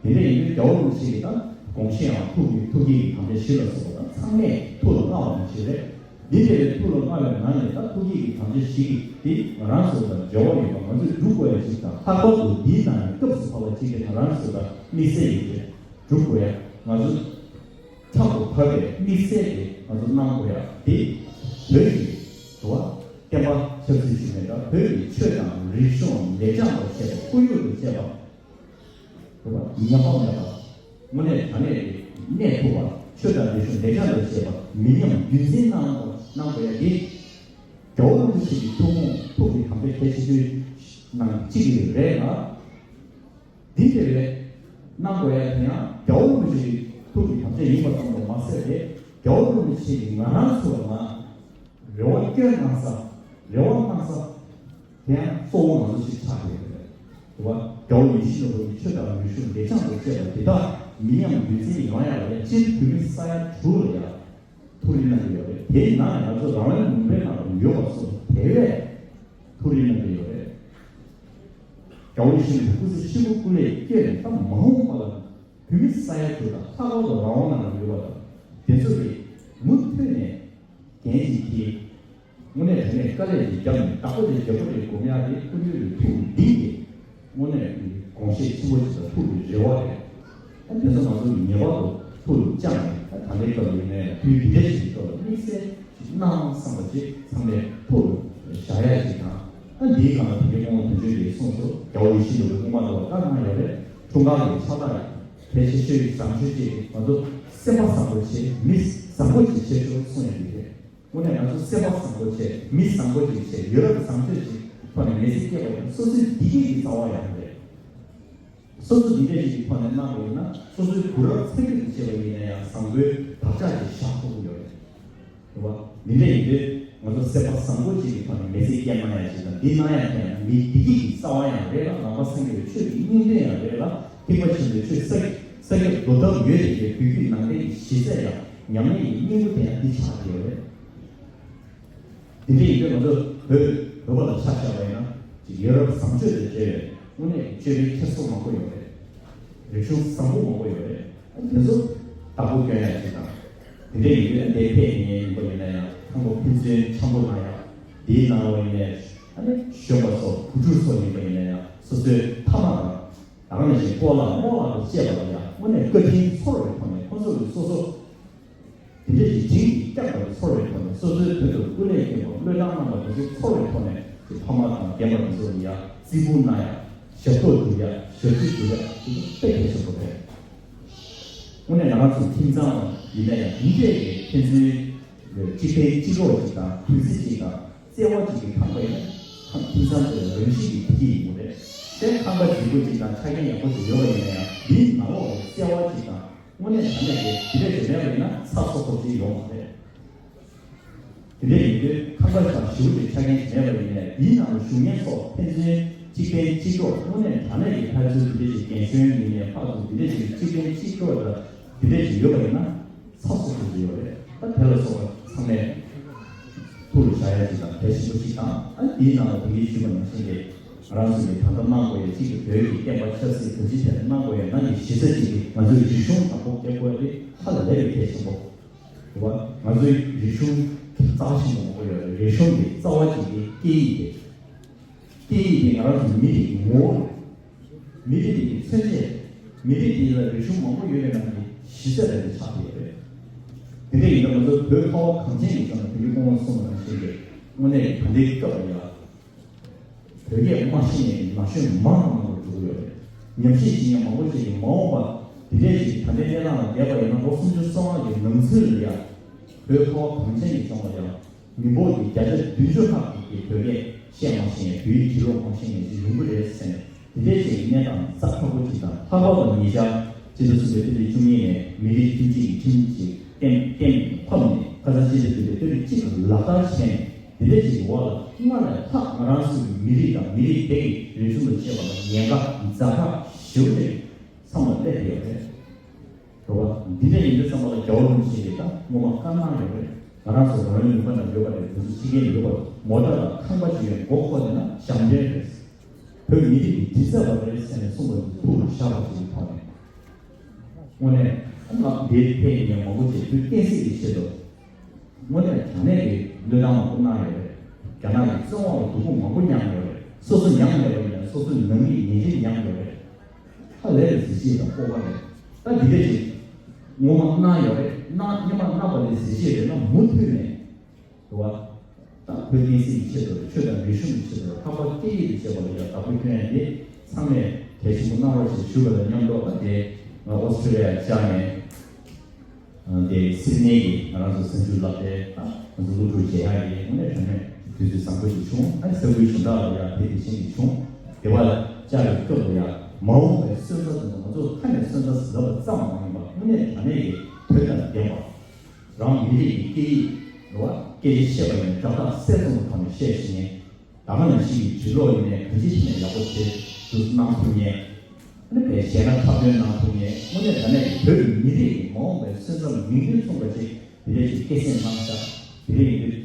དེ་འདྲ་ཡིན་དུས་རྒྱལ་བ་རིན་པོ་ཆེ་གི་ད་དགོངས་བཞེད་ཡང་ཐུགས་ཀྱི་ཐུགས་བསྐྱེད་ཀྱི་དམ་བཅའ་བཞི་ལ་སོགས་པ་ད་ཚང་མས་ཐུགས་ལ་མངའ་བ་ནང་བཞིན་རེད། འདི་འདྲ་བའི་ཐུགས་ལ་མངའ་བའི་ནང་ནས་ད་ཐུགས་བསྐྱེད་ཀྱི་དམ་བཅའ་བཞི་གི་འདི་ང་རང་ཚོ་དང་འབྲེལ་བ་ཡོད་པ་ང་ཚོས་སྒྲུབ་དགོས་ཡ་ཞིག་དང་། ལྷག་པར་དུ་འདིའི་ནང་ནས་སྐབས་སུ་བབས་པ་ཅིག་གི་ང་རང་ཚོ་དང་དམིགས་བསལ་ཡོད་རེད། སྒྲུབ་དགོས་ཡ་ང་ཚོ། ཕྲག་ཏུ་བབས་པའི་དམིགས་བསལ་དེ་ང་ཚོ་གནང་དགོས་ཡ་དེ། བོད་ཀྱི་འགྲོ་བ་བསྟན་པ་ཆབ་སྲིད་ཞུ་མེད་ལ་བོད་ཀྱི་ཆོས་དང་རིག་གཞུང་ལེགས་བྱང་དུ་བྱས་པ། ཁོར་ཡུག་ཏུ་བྱས་པ། འགྲོ་བ་ཉམས་པ་མེད་པ། དངོས་གནས་དྲང་གནས་ཀྱི་གནས་ཐུབ་པ། ཆོས་དང་རིག་གཞུང་ལེགས་བྱང་དུ་བྱས་པ་མི་ཉམས་རྒྱུན་འཛིན་གནང་གནང་དགོས་ཡ་དེ། རྒྱལ་བ་རིན་པོ་ཆེ་གི་ཐུགས་དགོངས་ཐུགས་ཀྱི་དམ་བཅའ་གལ་ཆེ་ཤོས་ནང་གཅིག་རེད་ལ། འདི་འདྲ་བའི་གནང་དགོས་ཡ་དེ་ཡང་རྒྱལ་བ་རིན་པོ་ཆེ་གི་ཐུགས་ཀྱི་དམ་བཅའ་ཡིན་པ་ཙམ་དུ་མ་ཟད་དེ། རྒྱལ་བ་རིན་པོ་ཆེ་གིས་ང་རང་ཚོ་ལ་རེ་བ་བསྐྱོན་གནང་ས། རེ་བ་གནང་ས། དེ་ཡང་གཙོ་བོ་ང་ཚོ་ཞིག་ཆགས་ཡོད་རེད། རེད་བ། རྒྱལ་བ་ཡིད་བཞིན་ནོར་བུ་གི་ཆོས་དང་རིག་གཞུང་ལེགས་བྱང་དུ་བཅས་པ་འདི་དག་མི་ཉམས་རྒྱུན་འཛིན་ཡོང་ཡ་ལ་ཡ། སྤྱིར་བོད་མི་ས་ཡ་དྲུག་ལ་ཡ། ཐུགས་རེ་གནང་གི་ཡོད་རེད། དེའི་ནང་ནས་ང་ཚོ་རང་དབང་ལུང་པའི་ནང་དུ་ཡོད་པ་སོགས་དེ་བས་ཐུགས་རེ་གནང་གི་ཡོད་རེད། རྒྱལ་བ་ཡིད་བཞིན་ནོར་བུ་སྐུ་ཚེ་ཧྲིལ་པོ་སྐུ་ལས་བསྐྱོན་ནས། ད་མ་འོངས་པ་ལ་བོད་མི་ས་ཡ་དྲུག་དང་ལྷག་པར་དུ་རང་དབང་ནང་ལ་ཡོད་པ་དང་དེ་ཚོ་གིས་མུ་མཐུད་ནས་འགན་ཅིག་འཁྱེར། དངོས་གནས་དྲང་གནས་དཀའ་ལས་ཅིག་བརྒྱབ་ནས་བདག་པོ་དེ་རྒྱབ་པོ་དེ་སྒོམ་ཡག་དེ་སྐུ་མདུན་གྱི་ཐུགས་འདི་གི་དངོས་གནས་དགོངས་བཞེད་ཆེན་པོ་ཅིག་དང་ཐུགས་ཀྱི་རེ་བ་རེད། ཨ་དེ་ཚོ་ང་ཚོ་ངེས་པར་དུ་ཐུགས་ལ་བཅངས་ནས། ཨ་ད་ལྟའི་སྐབས་ཡིན་ནའི་དུས་འདི་འདྲ་ཞིག་གི་སྐབས་ལ་དམིགས་བསལ་ཅིག་གནང་བསམ་པ་ཅིག་ཚང་མས་ཐུགས་ལ་བཞག་ཡ་ཅིག་དང་། ཨ་འདིའི་སྒང་ལ་དེ་གའི་སྐུ་ངོ་དོན་གཅོད་ཀྱིས་གསུངས་སོ། རྒྱལ་བ་ཡིད་བཞིན་ནོར་བུའི་དབུ་མ་ལ་བཀའ་གནང་ཡོད་རེད། འཁྲུངས་སྐར་གྱི་ཕྱག་རྟགས་གལ་ཆེ་ཤོས་ཀྱི་བཟང་སྤྱོད་ཅིག་ང་ཚོ་སེམས་པ་བཟང་པོ་བྱེད། མི་བཟང་པོ་ཅིག་བྱེད་ཤོག་གསུངས་ཡོད་ཀྱི་རེད། དངོས་གནས་ང་ཚོ་སེམས་པ་བཟང་པོ་བྱས། མི་བཟང་པོ་ཅིག་བྱས། ཡུན་རིང་བཟང་སྤྱོད་ཅིག་ཐོག་ནས་མི་ཚེ་སྐྱེལ་བ་ཡིན་ན་སོ་སོའི་བདེ་སྐྱིད་ཀྱི་རྩ་བ་ཡང་རེད། སོ་སོ་འདི་འདྲ་ཞིག་གི་ཐོག་ནས་གནང་བ་ཡིན་ན། སོ་སོའི་བུ་རབས་ཚ་རྒྱུད་དུ་བྱས་པ་ཡིན་ན་ཡང་བཟང་པོའི་བག་ཆགས་ཅིག་བཞག་ཐུབ་ཀྱི་ཡོད་རེད། རེད་བ། འདི་འདྲ་ཡིན་དུས་ང་ཚོ་སེམས་པ་བཟང་པོ་ཅིག་གི་ཐོག་ནས་མི་ཚེ་སྐྱེལ་གནང་ཡ་ཅིག་དང་། འདི་གནང་ཡ་དེ་ཡང་མི་བདེ་སྐྱིད་ཀྱི་རྩ་བ་ཡང་རེད་ལ། ནང་པ་སངས་རྒྱས་པའི་ཆོས་ཀྱི་སྙིང་དོན་ཡང་རེད་ལ། ཐེག་པ་ཆེན་པོའི་ཆོས་ས་ས་སྐྱ་རྡོ་ཐབ་ཡོད་དེ་གའི་བོད་བརྒྱུད་ནང་བསྟན་གྱི་གཞི་རྩ་ཡང་ཉམས་ལེན་གྱི་སྙིང་པོ་དེ་ཡང་འདི་ཆགས་བསྡད་ཡོད་རེད། དེ་འདྲ་ཡིན་དུས་ང་ཚོ་བོད་བོད་པ་ལ་ཆ་བཞག་པ་ཡིན་ན་ཅིག་ཡ་རབས་བཟང་སྤྱོད་དེ་བྱས་ཡོད། དངོས་གནས་སྤྱོད་པའི་ཁྱེར་སོ་མང་པོ་ཡོད་རེད། རིག་གཞུང་བཟང་པོ་མང་པོ་ཡོད་རེད། དེ་ཚོ་བདག་པོ་སྐྱོན་ཡ་ཅིག་དང་། དེ་འདྲ་ཡིན་དུས་འདིར་ཕེབས་མཁན་ཡིན་པ་ཡིན་ན་ཡང་། ཁང་པ་ཕན་ཚུན་འཆམ་པོ་གནང་ཡ། དེའི་ནང་ལ་ཡིན་ནའི་ཨ་ནི་གཞོན་པ་ཚོ་བུ་ཕྲུག་ཚོ་ཡིན་པ་ཡིན་ན་ཡང་། སོ་སོའི་ཕ་མ་དང་། ད་ག་ནང་བཞིན་སྤོ་ལགས་རྨོ་ལགས་དང་བཅས་པ་ལ་ཡང་དངོས་གནས་བཀའ་དྲིན་ཚོར་བའི་ཐོག་ནས། ཁོང་ཚོ་གིས་སོ་སོ་དེ་འདྲ་ཞིག་དྲིན་གྱིས་བསྐྱངས་པ་ཚོར་བའི་ཐོག་ནས། སོ་སོའི་དོན་དུ་སྐུ་ལས་བསྐྱོན་པ། བློས་བཏང་གནང་བ་དེ་ཚོ་ཚོར་བའི་ཐོག་ནས། དེ་ཕ་མ་དང་རྒན་པ་དེ་ཚོ་ལ་ཡང་བརྩི་བཀུར་གནང་ཡ། ཞབས་ཏོག་སྒྲུབ་ཡ། ཞབས་ཕྱི་སྒྲུབ་ཡ། དེ་ཚོ་དཔེ་གལ་ཆེན་པོ་རེད། དངོས་གནས་ང་རང་ཚོའི་ཁྱིམ་ཚང་ཡིན་ན་ཡང་འདི་འདྲས་ཀྱི་ཕན་ཚུན་གཅིག་ཕན་གཅིག་རོགས་ཅིག་དང་། གུས་བརྩི་ཅིག་དང་། བརྩེ་བ་ཅིག་གིས་ཁེངས་པ་ཡིན་ན། ཁམས་ཁྱིམ་ཚང་དེ་ལ་རང་བཞིན་གྱིས་བདེ་སྐྱིད་ཡོང་གི་རེད། དེ་ཁང་པ་རྫིག་པོ་ཅིག་དང་ཆ་རྐྱེན་ཡག་པོ་ཅིག་ཡོད་པ་ཡིན་ན་ཡང་འདིའི་ནང་ལོགས་ལ་བརྩེ་བ་ཅིག་དང་དངོས་གནས་དྲང་གནས་ཀྱི་དེ་འདྲ་ཞིག་མེད་པ་ཡིན་ན་ཚགས་ཚུད་པོ་ཅིག་ཡོང་མ་རེད། དེ་འདྲ་ཡིན་དུས་ཁང་པ་དང་ཞེ་པོ་ཅིག་ཆ་རྐྱེན་ཅིག་མེད་པ་ཡིན་ནའི་འདིའི་ནང་ལ་བཞུགས་མཁན་ཚོ་ཕན་ཚུན་གཅིག་ཕན་གཅིག་གྲོགས། དངོས་གནས་དྲང་གནས་ཀྱི་ཕར་ཚུར་དེ་འདྲ་ཞིག་རྒན་གཞོན་ཡིན་ནའི་ཕར་ཚུར་དེ་འདྲ་ཞིག་གཅིག་ཕན་གཅིག་གྲོགས་དང་དེ་འདྲ་ཞིག་ཡོད་པ་ཡིན་ན་ཚགས་ཚུད་པོ་ཅིག་ཡོད་རེད། ད་དེ་ལ་སོགས་པ་ཚང་མས་ཐུགས་ལ་བཞག་ཡ་ཅིག་དང་གལ་ཆེན་པོ་ཅིག་དང་། ཨ་ནི་འདིའི་ནང་ལ་དེ་གའི་ཞུས་པ་ནང་བཞིན་གྱི་ང་རང་ཚོ་གི་ད་ལྟ་གནང་དགོས་ཡ་གཅིག་གི་བོད་ཀྱི་བསྟན་པ་ཆབ་སྲིད་གང་ཅིའི་ཐད་གནང་དགོས་ཡ་ནང་གི་གཞི་རྩ་གཅིག་གི་ང་ཚོའི་རིག་གཞུང་དང་པོ་སྐྱེ་དགོས་ཡ་དེ་ཧ་ལས་པའི་གལ་ཆེན་པོ་རེད་བ། ང་ཚོའི་རིག་གཞུང་རྩ་ཆེན་པོ་མང་པོ་ཡོད་རེད། རིག་གཞུང་གི་རྩ་བ་གཅིག་གི་སྐད་ཡིག་དེ། སྐད་ཡིག་དེ་ང་རང་ཚོ་མི་རིགས་ཀྱི་ངོ་བོ་རེད། མི་རིགས་དེ་གི་མཚོན་བྱེད། མི་རིགས་དེ་ལ་རིག་གཞུང་མང་པོ་ཡོད་པའི་ནང་གི་གཞི་རྩ་རེད་དེ་ཆགས་ཡོད་རེད། དེ་འདྲ་ཡིན་ན་ང་ཚོ་བོད་ཁ་བ་གངས་ཅན་གྱི་ལྗོངས་ལ་དེ་རིང་སྐུ་ངོ་གསུངས་པ་ནང་བཞིན་གྱི་དངོས་གནས་ད་ལྟའི་སྐབས་ལ་ཡ། བོད་སྐད་མ་ཤེས་ནས་ན་གཞོན་མང་མང་པོ་འགྲོ་གི་ཡོད་རེད། ཉམས་ཞིབ་བྱེད་མཁན་མང་པོ་ཞིག་གིས་མ་འོངས་པ་དེ་འདྲའི་ཞིག་ད་ལྟའི་གནས་སྟངས་ལ་བསྡད་པ་ཡིན་ན་ལོ་སུམ་ཅུ་སོ་ལྔ་གི་ནང་ཚུད་ལ་ཡ། བོད་ཁ་བ་གངས་ཅན་གྱི་ལྗོངས་ལ་ཡ། མི་འབོར་གྱི་བརྒྱ་ཆ་བདུན་ཅུ་ལྷག་ཅིག་གིས་བོད་སྐད་བཤད་མ་ཤེས་མཁན། བོད་ཡིག་འབྲི་ཀློག་མ་ཤེས་མཁན་ཅིག་ཡོང་གི་རེད་ཟེར་ནས། དེ་འདྲའི་ཅིག་གནས་སྟངས་ཛ་དྲག་པོ་ཅིག་དང་། ལྷག་པར་དུ་ཉེ་ཆར་སྤྱི་ཟླ་གསུམ་པའི་ཚེས་བཅུ་གཉིས་ནས་མི་རིགས་མཐུན་སྒྲིལ་གྱི་ཁྲིམས་ཅིག་གཏན་གཏན་ཕབ་ནས། ཁ་སང་སྤྱི་ཟླ་བདུན་པའི་ཚེས་བཅུ་གཅིག་ལ་ལག་བསྟར་བྱས་ནས། དེ་འདྲའི་ཅིག་གི་འོག་ལ་སྔར་ལས་ལྷག་ང་རང་ཚོའི་མི་རིགས་དང་མི་རིགས་དེ་གི་རིག་གཞུང་དང་བཅས་པ་ལ་ཉེན་ཁ་ཛ་དྲག་ཞེ་པོ་ཅིག་མཚམས་ལ་སླེབས་ཡོད་རེད། རེད་བ། འདི་འདྲ་ཡིན་དུས་ཙམ་པ་ལ་རྒྱལ་བ་རིན་པོ་ཆེ་གིས་ད་སྔོན་མ་བཀའ་གནང་ཡོད་རེད། ང་རང་ཚོ་རང་རེའི་ལུང་པ་ནང་ཡོད་པ་རེད། དེ་ཚོ་ཕྱི་རྒྱལ་ཡོད་པ་རེད། མོ་ཊ་དང་ཁང་པ་ཅིག་ཡོད་མགོ་འཁོར་བསྡད་ན་ཞབས་འདྲེན་རེད། བོད་མི་རིགས་ཀྱི་སྒྲིག་ཚད་པ་རེད་ཟེར་ནས་གསུངས་པ་འདི་ཐུགས་ལ་བཞག་པ་ཞིག་གི་ཐོག་ནས། དངོས་གནས་ང་འདིར་ཕེབས་མཁན་མང་པོ་ཅིག་བོད་བསྟན་སྲིད་ཀྱི་ཆེད་དུ། དངོས་གནས་དྲང་གནས་ཀྱི་བློས་བཏང་མང་པོ་གནང་ཡོད་རེད། རྒྱ་ནག་གི་བཙོན་འོག་ལ་སྡུག་སྦྱོང་མང་པོ་མྱངས་ཡོད་རེད། སོ་སོ་མྱངས་མེད་པ་ཡིན་ན་སོ་སོའི་ནང་མི་ཡིས་ཉེས་ཆད་མྱངས་ཡོད་རེད། ཧ་ལས་པའི་གཟི་བརྗིད་དང་སྤོབས་པ་རེད། ད་འདི་འདྲ་ཞིག་སྔོན་མ་གནང་ཡོད་རེད། གནང་སྔོན་མ་གནང་བ་དེ་གཟི་བརྗིད་རེད་ན། མུ་མཐུད་ནས་རེད་བ། ད་བོད་བསྟན་སྲིད་ཀྱི་ཆེད་དུ་རེད། ཆོས་དང་རིག་གཞུང་གི་ཆེད་དུ་རེད། ལྷག་པར་སྐད་ཡིག་གི་ཆེད་དུ་རེད། ཡ་བདག་པོ་སྐྱོན་ཡ་དེ་ཚང་མས་གལ་ཆེན་པོ་གནང་རོགས་ཞེས་ཞུ་བ་དང་མཉམ་དུ། ད་དེ་ང་ཨོ་སི་ཀྲི་ལི་ཡ་བཅར་ནས། དེ་སིད་ནེ་གི་ང་རང་ཚོ་གསར་འགྱུར་ལག་དེབ་དང་ང་ཚོ་སློབ་ཕྲུག་མཇལ་ཡག་གི་དངོས་གནས་དྲང་གནས་དུས་ཚོད་བཟང་པོ་ཞིག་བྱུང་། ཨ་ནི་ས་ཁུལ་གཞན་དག་ལ་ཡང་དེ་དེ་བཞིན་གྱི་བྱུང་། དེ་བ་ལ་བཅར་བའི་སྐབས་ལ་ཡང་མ་འོངས་པའི་སོན་རྩ་དེ་ཚོ་ང་ཚོ་ཁ་ནས་སོན་རྩ་ཟེར་ལབ་པ་ཙམ་མ་ཡིན་པར་དངོས་གནས་དྲང་གནས་ཀྱི་དོན་དང་ལྡན་པ། རང་མི་རིགས་ཀྱི་སྐད་ཡིག་རེད་བ། སྐད་ཆ་བཤད་པ་ཡིན་ན་སྒྲ་དག་གསལ་སྟོང་གི་ཐོག་ནས་བཤད་ཤེས་མཁན། ད་ག་ནང་བཞིན་གྱི་འབྲི་ཀློག་ཡིན་ནའི་གང་ཅིའི་ཐད་ནས་ཡག་པོ་བྱེད་འདུག་གནང་ཐུབ་མཁན། ཨ་ནི་བས་གཞས་སྣ་འཁྲབ་སྟོན་གནང་ཐུབ་མཁན། དངོས་གནས་ད་ནས་བོད་ཀྱི་མི་རིགས་ཀྱི་མ་འོངས་པའི་སོན་རྩ་མིང་དོན་མཚུངས་པ་ཅིག་དེ་འདྲ་ཞིག་སྐྱེད་སྲིང་གནང་ཤག་དེ་འདྲ་ཡིན་དུས་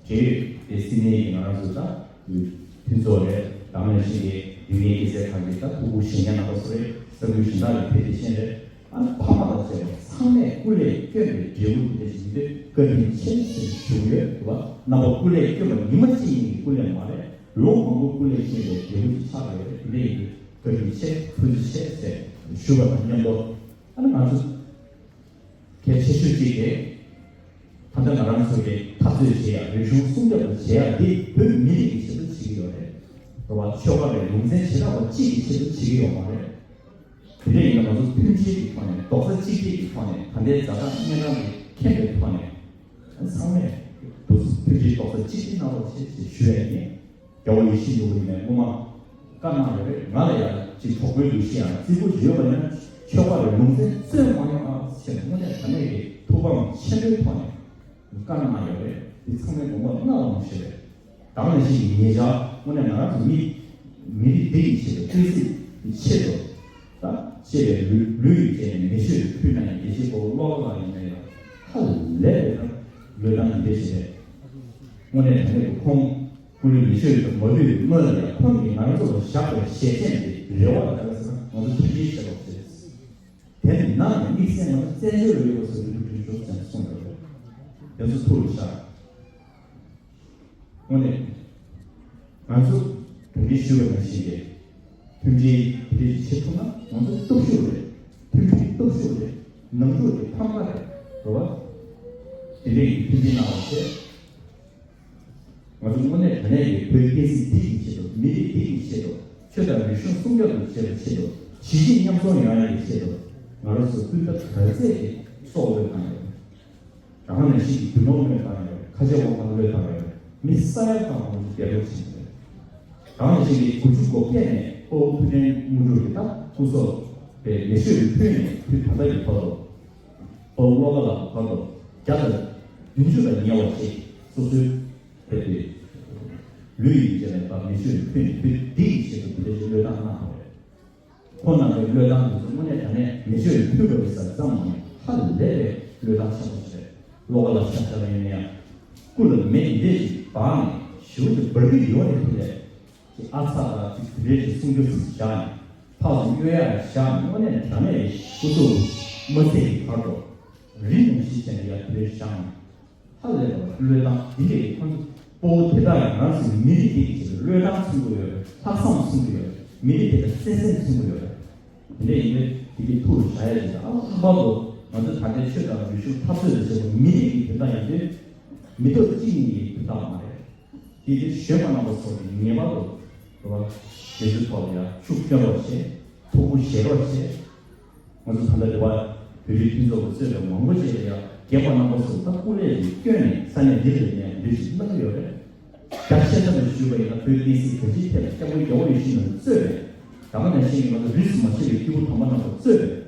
འབྲེལ་ཡོད་དེ་སིད་ནེ་ཡི་ང་རང་ཚོ་ད་མཐུན་ཚོགས་རེད། ད་ག་ནང་བཞིན་གྱི་རིག་གནས་སྐྱེད་ཚལ་ཁང་གི་ད་ཕྲུ་གུ་གཞོན་སྐྱེས་རྣམ་པ་ཚོ་རེད། ས་ཁུལ་གཞན་དག་ལ་ཕེབས་བསྡད་མཁན་རེད། ཨ་ནི་ཕ་མ་དང་བཅས་པ་ཚང་མས་སྐུ་ལས་བསྐྱོན་པའི་འབྲས་བུ་དེ་འདྲ་ཞིག་ཡིན་དུས་བཀའ་དྲིན་ཆེ་ཟེར་ཞུ་གི་ཡོད། རེད་བ། རྣམ་པ་སྐུ་ལས་བསྐྱོན་པ་ཉི་མ་གཅིག་གཉིས་ཀྱི་སྐུ་ལས་མ་རེད། ལོ་མང་པོ་སྐུ་ལས་བསྐྱོན་པའི་འབྲས་བུ་ཞིག་ཆགས་ཡོད་རེད། དེ་འདྲ་ཡིན་དུས་བཀའ་དྲིན་ཆེ་ཐུགས་རྗེ་ཆེ་ཟེར་ཞུ་བ་དང་མཉམ་དུ། ཨ་ནི་ང་ཚོ་གལ་ཆེ་ཤོས་གཅིག་དེ། ད་ལྟ་ང་རང་ཚོ་གིས་འཐབ་རྩོད་བྱེད་ཡ། རིག་གཞུང་སྲུང་སྐྱོབ་བྱེད་ཡ་འདི་བོད་མི་རིགས་ཀྱི་ཆེད་དུ་བྱེད་ཀྱི་ཡོད་རེད། རེད་བ། ཆོལ་ཁ་རེད། ལུང་ཚན་བྱེ་བྲག་པ་གཅིག་གི་ཆེད་དུ་བྱེད་ཀྱི་ཡོད་མ་རེད། དེ་འདྲ་ཡིན་ན་ང་ཚོ་མཐུན་སྒྲིལ་གྱི་ཐོག་ནས། རྡོག་རྩ་གཅིག་སྒྲིལ་གྱི་ཐོག་ནས། ད་ལྟའི་ཛ་དྲག་གནས་སྟངས་དེ་མཁྱེན་པའི་ཐོག་ནས། ཚང་མས་མཐུན་སྒྲིལ་རྡོག་རྩ་གཅིག་སྒྲིལ་གནང་རོགས་བྱེད་ཅེས་ཞུ་ཡ་ཡིན། རྒྱལ་བ་ཡིད་བཞིན་ནོར་བུ་ཡིན་ནའི་སྔོན་མ་བཀའ་གནང་ཡོད་རེད། ང་ལ་ཡང་ཅིག་གྲོགས་པོའི་འདུ་ཤེས་ཡང་རྩིས་པོ་ཅིག་ཡོད་པ་ཡིན་ན། ཆོལ་ཁ་རེད། ལུང་ཚན་རྩོད་མ་ཡོང་ཨ་ཟེར་ནས་དངོས་གནས་དྲང་གནས་ཀྱི་ཐུགས་ཕམ་ཆེན་པོའི་ཐོག་ནས་བཀའ་གནང་ཡོད་རེད། འདི་ཚང་མས་དགོངས་པ་མངའ་བ་མ་ཞིག་རེད། ད་ག་ནང་བཞིན་གྱི་ཉེ་ཆར་དངོས་གནས་ང་རང་ཚོ་མི་མི་རིགས་འདི་ཡི་ཆེད་དུ། བསྟན་སྲིད་ཀྱི་ཆེད་དུ། ད་ཅེས་པའི་ལུས་ལུས་ཡི་སྟེང་ནས་མེ་མཆོད་ཀྱི་ཕུལ་གནང་ཡི་དགེ་བཤེས་གོ་བོ་བློ་དགའ་ལགས་ཡིན་ན་ཡང་ཧ་ལས་པའི་བློས་བཏང་འདི་འདྲ་ཞིག་རེད། དངོས་གནས་དྲང་གནས་ཀྱི་ཁོང་སྐུ་ལུས་མེ་མཆོད་ཀྱི་མ་ལུས་སྔོན་ལ་ཡང་ཁོང་གིས་ང་རང་ཚོ་ལ་བཞག་པའི་ཞལ་ཆད་འདི་རེ་བ་ལ་ལྟ་བ་ཟེར་ན་ང་ཚོ་མཐུན་སྒྲིལ་བྱེད་རོགས་ཟེར། དེ་ནི་ནང་ནས་དམིགས་བསལ་ང་ཚོ་བཙན་བྱོལ་ལ་ཡོད་པ་སོགས་ཀྱི་ལུས་སྲོག་ཤོར་ཙམ་གསུངས་ཡོད་རེད། དེ་ཚོ་ཐུགས་ལ་བཞག་དངོས་གནས། ང་ཚོ་གྲ་སྒྲིག་ཞུས་པ་ནང་བཞིན་གྱི་མཐུན་སྒྲིལ་དེ་འདྲ་ཞིག་བྱེད་ཐུབ་ན་ང་ཚོ་སྟོབས་ཤུགས་རེད། མཐུན་སྒྲིལ་སྟོབས་ཤུགས་རེད། ནང་འཁྲུག་དེ་ཕམ་ཁ་རེད། རེད་བ། དེ་འདྲ་ཡིན་མཐུན་སྒྲིལ་གནང་བ་བྱས། ང་ཚོ་དངོས་གནས་དྲང་གནས་ཀྱི་བོད་བསྟན་སྲིད་འདི་གི་ཆེད་དུ། མི་རིགས་འདི་གི་ཆེད་དུ། ཆོས་དང་རིག་གཞུང་སྲུང་སྐྱོབ་ཀྱི་ཆེད་དུ། གཞིས་བྱེས་མཉམ་འཛོམས་ཡོང་ཡ་གི་ཆེད་དུ། ང་རང་ཚོ་སྤུན་ཟླ་ག་ཚད་ཀྱི་སྲོག་བློས་བཏང་ཡོད་རེད། ད་ག་ནང་བཞིན་གྱི་རྒྱུ་ནོར་བློས་བཏང་ཡོད་རེད། ཁ་ཆེ་དབང་ཐང་བློས་བཏང་ཡོད་རེད། མི་ས་ཡ་གང་མང་པོ་ཞིག་འདས་གྲོངས་ཕྱིན་པ་རེད། ད་ག་ནང་བཞིན་གྱི་དགུ་བཅུ་གོ་བརྒྱད་ནས་ ཐུབ་བསྟན་དངོས་གྲུབ་ཀྱིས་ད་སྐུ་སྲོག་དེ་མེ་མཆོད་དུ་ཕུལ་ནས་དུས་ད་ལྟ་གི་བར་དུ། ལྷོ་བློ་དགའ་ལགས་ཀྱི་བར་དུ་བརྒྱ་དང་བདུན་ཅུ་ལ་ཉེ་བ་ཞིག་སོ་སོའི་དེ་དེ་ལུས་ཡིན་ཅེས་ནས་ད་མེ་མཆོད་ཕུལ་ནས་དུས་འདི་ཡི་ཆེད་དུ་དེ་འདྲའི་བློས་བཏང་གནང་བ་རེད། ཁོང་རྣམ་པའི་བློས་བཏང་དེ་ཚོ་དངོས་གནས་དྲང་གནས་མེ་མཆོད་ཕུལ་དགོས་པའི་ས་ཙམ་མ་ཡིན་ཧ་ལས་པའི་བློས་བཏང་ཆེན་པོ་ཞིག་རེད། བློ་དགའ་ལགས་ཆ་བཞག་པ་ཡིན་ན་ཡང་སྐུ་ལ་མེ་འདི་འདྲས་ཞིག་འབར་ནས་ཞེ་པོ་ཅིག་འབར་གྱི་ཡོད་རེད། དེ་ལས་ཀྱི་ཨ་ཚ་དང་ཅིག་དེ་འདྲས་ཞིག་གསུང་རྒྱུ་བཞག་ནས་ཕར་ཚུར་གཡོལ་ཡག་བཞག་ནས་དངོས་གནས་དྲང་གནས་སྐུ་གཟུགས་མ་ཚད་ཀྱི་བར་དུ་རི་ནང་བཞིན་བྱས་ནས་ཡར་དེ་འདྲས་བཞག་ནས། ཧ་ལས་པ་བློས་བཏང་འདི་འདྲས་ཁོང་ཚོ་སྤོ་བོ་དེ་དག་ཡང་རང་ཚོའི་མི་རིགས་འདི་གི་ཆེད་དུ་བློས་བཏང་མཚོན་གྱི་ཡོད་རེད། ལྷག་བསམ་མཚོན་གྱི་ཡོད་རེད། མི་རིགས་དེ་དག་བརྩེ་སེམས་མཚོན་གྱི་ཡོད་རེད། དེ་འདྲས་ཡིན་དུས་དེ་གི་ཐུགས་ལ་བཞག་ཡ་ཅིག་དང་ཨ་ལྷག་པར་དུ་ང་ཚོ་ད་ལྟའི་ཆོས་དང་རིག་གཞུང་འཐབ་རྩོད་དང་བྱེད་པའི་མི་རིགས་ཀྱི་དོན་དག་ཡིན་དུས་མི་ཐོག་གཅིག་གཉིས་ཀྱི་དོན་དག་མ་རེད། དེ་དེ་གཞོན་པ་རྣམ་པ་ཚོ་གི་ངེས་པར་དུ་རེ་བ་དེ་ཚོའི་ཐོག་ལ་ཡང་ཤུགས་སྐྱོན་རོགས་བྱེད། ཐུགས་ཁུར་བཞེས་རོགས་བྱེད། ང་ཚོ་ད་ལྟ་རེ་བ་བོད་རིགས་མཐུན་ཚོགས་ཀྱི་གཙོས་པའི་མང་པོ་ཅིག་ལ་ཡང་རྒན་པ་རྣམ་པ་ཚོས་ད་སྐུ་ལས་ཀྱི་བསྐྱོན་ནས་ས་གནས་འདི་ལ་ཡང་འདུས་ཤིག་གནང་གི་ཡོད་རེད། རྒྱ་ཆེ་ས་ནས་ཞུས་པ་ཡིན་ན་བོད་བསྟན་སྲིད་གང་ཅིའི་ཐད་ལ་སྐྱབས་མགོན་རྒྱལ་བ་ཡིད་བཞིན་ནོར་བུ་གཙོས་པའི་ད་ག་ནང་བཞིན་གྱི་ང་ཚོ་རིས་སུ་མ་ཆད་པའི་སྐྱེས་བུ་དམ་པ་རྣམ་པ་གཙོས་པའི་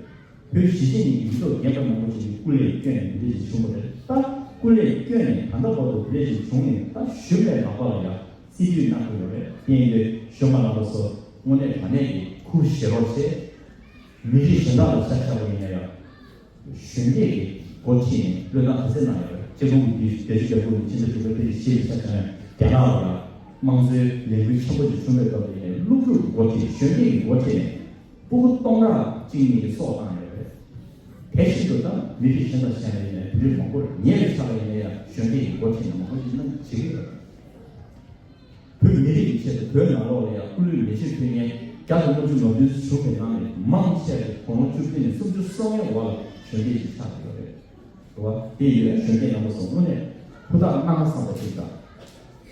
བོད་གཞིས་བྱེས་གཉིས་ཀྱི་མི་ཐོག་རྒན་པ་མང་པོ་ཅིག་གིས་སྐུ་ལས་བསྐྱོན་ནས་འདི་འདྲ་ཞིག་བྱུང་བ་རེད། ད་སྐུ་ལས་བསྐྱོན་ནས་ད་ལྟ་བར་དུ་འདི་འདྲ་ཞིག་བྱུང་ནས་ད་གཞོན་པའི་ལག་པ་ལ་ཡང་སྲིད་ཇུས་གནང་གི་ཡོད་རེད། དེ་ཡིན་དུས་གཞོན་པ་རྣམ་པ་ཚོ་དངོས་གནས་དྲང་གནས་ཀྱི་ཁུར་བཞེས་རོགས་བྱེད། མི་རིགས་གཞན་དག་ལ་ཆ་བཞག་པ་ཡིན་ན་ཡང་། གཞོན་སྐྱེས་ཀྱི་འགོ་ཁྲིད་ནས་བློས་བཏང་ག་ཚད་གནང་ཡོད་རེད། སྤྱི་ཁོག་གི་བརྒྱད་ཅུ་གྱ་དགུ་ནས་ཕྱི་ཟླ་དྲུག་པའི་ཕྱི་ལ་ཆ་བཞག་ན་རྒྱ་ནག་ལ་དམངས་གཙོའི་ལས་འགུལ་ཆེན་པོ་ཞིག་བྱུང་བའི་སྐབས་ལ་ཡིན་ནའི་སློབ་ཕྲུག་གི་འགོ་ཁྲིད་གཞོན་སྐྱེས་ཀྱི་འགོ་ཁྲིད་ནས་སྤུ་གུ་སྟོང་ཕྲག་གཅིག་གཉིས་ཀྱི་སྲོག་བཏང་ཡོད་རེད། དེ་བཞིན་དུ་ད་མི་རིགས་གཞན་དང་གཞན་ལ་ཡིན་ནའི་དེ་འདྲའི་མང་པོ་རེད། ཉེ་བའི་ཆར་ལ་ཡིན་ན་ཡང་གཞོན་སྐྱེས་ཀྱི་འགོ་ཁྲིད་ནས་མང་པོ་ཞིག་གནང་བྱེད་ཀྱི་ཡོད་རེད། བོད་མི་རིགས་ཀྱི་ཆེད་དུ་བོད་ནང་ལོགས་ལ་ཡང་སྐུ་ལུས་མེ་མཆོད་ཕུལ་མཁན་བརྒྱ་དང་ལྔ་བཅུ་ང་བདུན་བཞུགས་པའི་ནང་ནས་མང་ཆེ་བ་དགུང་ལོ་བཅུ་བདུན་ནས་སུམ་ཅུ་སོ་ལྔའི་འོག་ལ་གཞོན་སྐྱེས་ཤིག་ཆགས་ཡོད་རེད། རེད་བ། དེ་ཡོད་གཞོན་སྐྱེས་རྣམ་པ་ཚོ་དངོས་གནས་ཧུར་ཐག་གནང་བསམ་པ་ཞིག་དང་།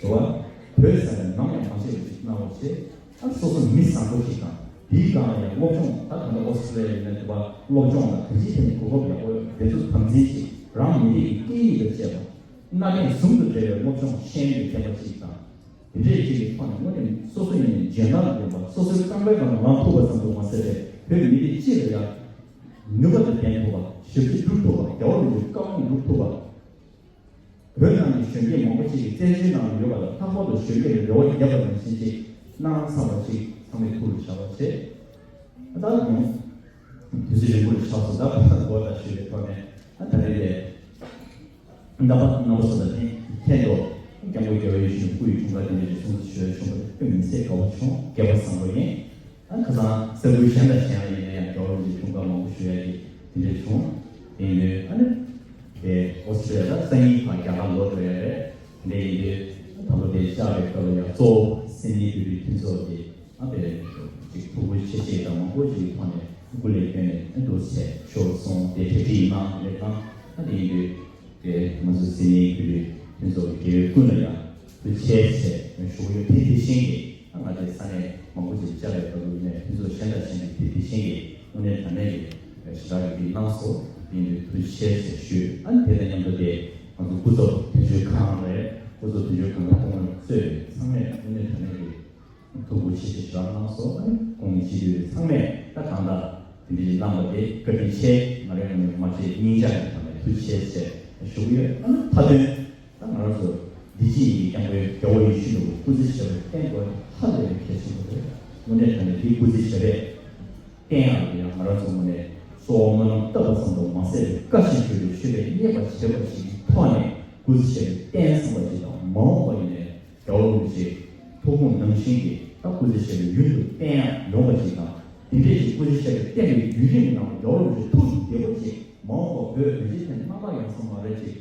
རེད་བ། བོད་ས་ནས་ནམ་ཡང་མ་བརྗེད་པ་ཞིག་གནང་བ་བྱས། ཨ་སོ་སོ་མི་བཟང་པོ་ཞིག་དང་དེའི་སྒང་ལ་ཡང་སློབ་སྦྱོང་ད་ད་ལྟ་ཨོ་སི་ཀྲི་ལི་ཡ་ཡིན་ན་དེ་བ་སློབ་སྦྱོང་དང་གང་ཅིའི་ཐད་ནས་གོ་སྐབས་ཡག་པོ་ཡོད་དེ་ཚོ་དམ་འཛིན་ཞིག་རང་མི་རིགས་ཀྱི་སྐད་ཡིག་དང་བཅས་པ། གནའ་དེང་ཟུང་དུ་འབྲེལ་བའི་སློབ་སྦྱོང་ཤེས་ཡོན་གྱི་ལྡན་པ་ཞིག་དང་། དེ་འདྲའི་ཅིག་གི་ཐོག་ནས་དངོས་གནས་སོ་སོ་ཡིན་ནའི་འཇོན་ཐང་ལྡན་པ་སོ་སོའི་རྐང་པའི་སྒང་ལ་ལངས་ཐུབ་པ་ཙམ་དུ་མ་ཟད་པའི་བོད་མི་རིགས་སྤྱི་ལ་ཡང་ནུས་པ་དང་ལྡན་ཐུབ་པ་ཞབས་ཕྱི་སྒྲུབ་ཐུབ་པ་རྒྱལ་བ་རིན་པོ་ཆེའི་བཀའ་དགོངས་སྒྲུབ་ཐུབ་པ། བོད་ནང་གི་གཞོན་སྐྱེས་མང་པོ་ཅིག་གིས་བཙན་བྱོལ་ནང་ལ་ཡོད་པ་དང་ལྷག་པར་དུ་གཞོན་སྐྱེས་ལ་རེ་བ་བརྒྱབ་པ་ནང་བཞིན་ཅིག་གནང་བསམ་པ་ཅིག་ཚང་མས་ཐུགས་ལ་བཞག་པ་བྱས། ད་ཡང་དུས་ཚོད་རིང་པོ་ལ་ཆགས་སོང་། ད་གོ་བརྡ་ཞུ་བའི་ཐོག་ནས་ད་ད་རེས་ལས། རྣམ་པ་རྣམ་པ་ཚོ་དང་ལྷན་ལྷན་དུ་སྐྱབས་མགོན་རྒྱལ་བ་ཡིད་བཞིན་ནོར་བུ་སྐུ་ཡི་འཁྲུངས་སྐར་དེ་འདྲ་ཞིག་སྲུང་བརྩི་ཞུ་ཡ་བྱུང་བ་དཔེ་མི་སྲིད་དགའ་པོ་བྱུང་། སྐལ་པ་བཟང་པོ་ཡིན། ཨ་ཁ་སང་ས་ཁུལ་གཞན་དང་གཞན་ལ་ཡིན་ན་ཡང་རྒྱལ་བ་རིན་པོ་ཆེའི་འཁྲུངས་སྐར་མང་པོ་ཞུ་ཡ་གི་དེ་འདྲ་བྱུང་། དེ་ཡིན་དུས་ཨ་ནི་དེ་ཨོ་སི་ཀྲི་ལི་ཡ་ད་སང་ཉིན་ཕར་རྒྱ་གར་ལོག་འགྲོ་ཡ་རེད། དེ་འདྲ་ཡིན་དུས་ད་ལོ་དེ་བཅར་བའི་སྐབས་ལ་ཡང་གཙོ་བོ་སིད་ནི་བོད་རིགས་མཐུན་ཚོགས་ཀྱི་ཨ་དཔེ་ཅིག་ཐུགས་ཁུར་ཆེ་ཆེ་དང་མང་པོ་ཞིག་གི་ཐོག་ནས་སྐུ་ལས་བསྐྱོན་ནས་འདུག་སེ་ཤོར་སོང་། དེ་གྲ་སྒྲིག་གནང་ལས་ཁང་ཨ་དེ་ཡིན་དུས་དེ་ང་ཚོ་སིད་ནི་བོད་རིགས་མཐུན་ཚོགས་ཀྱི་དགེ་འོས་ཀུན་ལ་ཡང་ཐུགས་རྗེ་ཆེ་ཞུ་གི་ཡོད། དེ་དེ་བཞིན་གྱི་ཨ་ང་ཚོའི་ས་གནས་མང་པོ་ཞིག་བཅར་བའི་སྐབས་ལ་ཡིན་ནའི་མཐུན་ཚོགས་གཞན་དང་གཞན་གྱིས་དེ་དེ་བཞིན་གྱི་དངོས་གནས་དྲང་གནས་ཀྱི་ཞེ་དྲག་གི་གནང་སོང་། དེ་ཡིན་དུས་ཐུགས་རྗེ་ཆེ་ཞུ། ཨ་ནི་དེ་དང་མཉམ་དུ་དེ་ང་ཚོ་སྐུ་ཚབ་དོན་གཅོད་ཁང་རེད། སྐུ་ཚབ་དོན་གཅོད་ཁང་གི་ཐོག་མར་གཙོས་པའི་ཚང་མས་དངོས་གནས་དྲང་གནས་ཀྱི་ཐུགས་ཁུར་ཆེ་ཆེ་ཞེ་དྲག་གནང་སོང་། ཨ་ནི་ཁོང་གི་སྤྱི་འཐུས་ཚང་མས་ད་གང་ལྟར་དེ་འདྲ་ཞིག་གནང་བ་དེ་བཀའ་དྲིན་ཆེ། ང་རའི་ངོས་ནས་མ་བརྗེད་སྙིང་རྗེ་ནས་དང་ནས་ཐུགས་རྗེ་ཆེ་ཞུ་གི་ཡོད། ཨ་ནི་མཐའ་དོན་ད་ང་རང་ཚོ་འདི་ཕྱི་གཉིས་ཀྱི་སྐྱབས་མགོན་རྒྱལ་བ་ཡིད་བཞིན་ནོར་བུ་སྐུ་ཚེ་ཞབས་པད་བརྟན་དགོས་ཧ་ལས་པའི་གལ་ཆེན་པོ་རེད། དངོས་གནས་དྲང་གནས་འདིའི་སྐུ་ཚེ་ཞབས་པད་བརྟན་ཡག་ལ་ཡང་ང་རང་ཚོ་ངོས་ནས་གསོལ་བ་སྨོན་ལམ་བཏབ་པ་ཙམ་དུ་མ་ཟད་པའི་བཀའ་བཞིན་སྒྲུབ་པའི་མཆོད་པའི་བསྙེན་པ་བྱེད་པ་ཞིག་གི་ཐོག་ནས་སྐུ་ཚེ་ཞབས་པད་བརྟན་བསམ་པ་ཞིག་དང་། མ་འོངས་པ་ཡིན་ནའི་རྒྱལ་བ་རིན་པོ་ཆེའི་ཐུགས་དགོངས་ནང་བཞིན་གྱི་ད་སྐུ་ཚེ་ཞབས་པད་ཡུན་དུ་བརྟན་ཡག་ཡོང་བ་ཞིག་དང་། དེ་འདྲས་ཀྱི་སྐུ་ཚེ་ཞབས་པད་བརྟན་པའི་བརྒྱུད་རིམ་ནང་རྒྱལ་བ་རིན་པོ་ཆེ་ཐུགས་ཀྱི་བདེ་བ་ཅིག་མ་འོངས་པ་བོད་རིན་ཆེན་ཐེན་རྣམ་པ་ཡོང་ས་མ་རེད་ཅིག་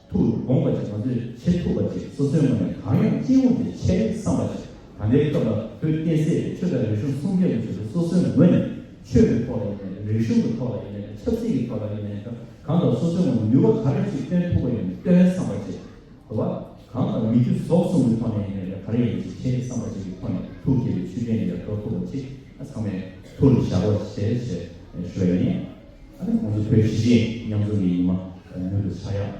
ཐུགས་དགོངས་པ་ཅིག་ང་ཚོས་བྱེད་ཐུབ་པ་ཅིག་སོ་སོའི་ངོས་ནས་གང་ཡོང་ཅི་ཡོང་ཅིག་བྱེད་བསམ་པ་ཅིག་ད་ལྟའི་སྐབས་ལ་བོད་བསྟན་སྲིད་ཆོས་དང་རིག་གཞུང་སྲུང་སྐྱོབ་ཀྱི་ཆེད་དུ་སོ་སོའི་ངོས་ནས་ཆོས་ཀྱི་ཐོག་ལ་ཡིན་ནའི་རིག་གཞུང་གི་ཐོག་ལ་ཡིན་ནའི་ཆབ་སྲིད་ཀྱི་ཐོག་ལ་ཡིན་ནའི་གང་དང་སོ་སོའི་ངོས་ནས་ནུས་པ་ག་རེ་ཅིག་བཏོན་ཐུབ་པ་ཡོད་ན་བཏོན་བསམ་པ་ཅིག་རེད་བ། གང་དང་མི་རྒྱུ་ཟོག་གསུམ་གྱི་ཐོག་ནས་ཡིན་ནའི་ག་རེ་ཡིན་ཅིག་བྱེད་བསམ་པ་ཅིག་གི་ཐོག་ནས་ཐུགས་དགྱེས་པའི་མཆོད་སྤྲིན་ལ་འགྲོ་ཐུབ་པ་ཅིག་ཚང་མས་ཐུགས་ལ་བཞག་རོགས་ཞེས་ཞེས་ཞུ་བ་ཡིན། ཨ་ནི་ང་ཚོ་བོད་གཞིས་བྱེས་མཉམ་འཛོམས་ཀྱི་ཉི་མ་མྱུར་དུ་ཆགས་ཡག་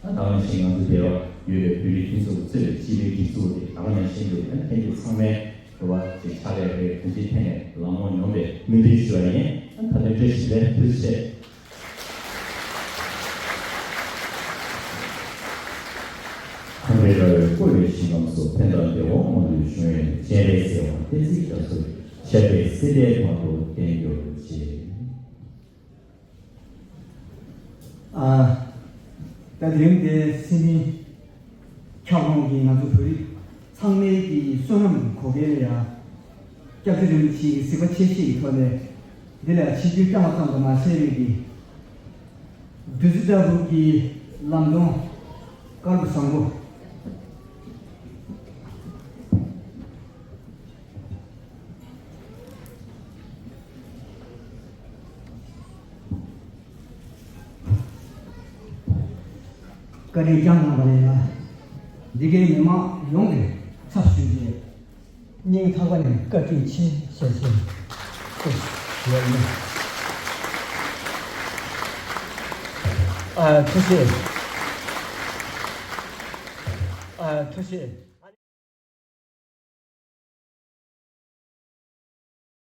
ཨ་ད་ག་ནང་བཞིན་ང་ཚོ་འདིར་ཡོད་པའི་བོད་རིགས་མཐུན་ཚོགས་ཀྱི་གཙོས་པའི་སྤྱི་པའི་སྒྲིག་འཛུགས་དེ་ད་ག་ནང་བཞིན་དུ་ཨ་ནི་ཕན་ཚུན་ཚང་མས་ དྲི་བ་ཅིག་ཕྱག་ལས་རེད། དེ་འདྲའི་ཐད་ནས་ལམ་ལྷོང་ཡོང་བའི་སྨོན་འདུན་ཞུ་བ་ཡིན། ད་ལྟ་བཀྲ་ཤིས་བདེ་ལེགས། ཐུགས་རྗེ་ཆེ། ཁམས་རི་ར་བའི་བཀོད་པའི་ཞིང་ཁམས་སུ། ཕན་དང་བདེ་བ་མང་པོའི་འབྱུང་བའི་སྤྱན་རས་གཟིགས་དབང་བསྟན་འཛིན་རྒྱ་མཚོ། ཤར་པའི་སྲིད་མཐའི་བར་དུ་བརྟན་གྱུར་ཅིག། ཨ། ད་དེ་རིང་འདིར་སེམས་ནི་ཁྱབ་ཁོངས་ཀྱི་ང་ཚོ་བོད་རིགས་ཚང་མའི་གི་བསོད་ནམས་གོ་སྐལ་ལ་ཡ། སྐྱབས་རྗེ་རིན་པོ་ཆེའི་གཟིགས་པ་ཆེ་བཞེས་ཀྱི་ཐོག་ནས་འདི་ལ་ཆིབས་བསྒྱུར་བསྐྱངས་པ་ཙམ་དུ་མ་ཟད་པའི་གི་བདུད་རྩི་ལྟ་བུ་གི་ལམ་སྟོན་དཀར་པོ་བཟང་པོ། བཀའ་དྲིན་བསྐྱངས་གནང་བ་ལས་ལ། འདི་གའི་མི་མང་ཡོངས་ཀྱི་ཚབ་ཞུས་ཏེ། སྙིང་ཐག་པ་ནས་བཀའ་དྲིན་ཆེ་ཞེས་ཞུ་ཡ་ཡིན། ཨ། ཐུགས་རྗེ་ཆེ། ཨ། ཐུགས་རྗེ་ཆེ།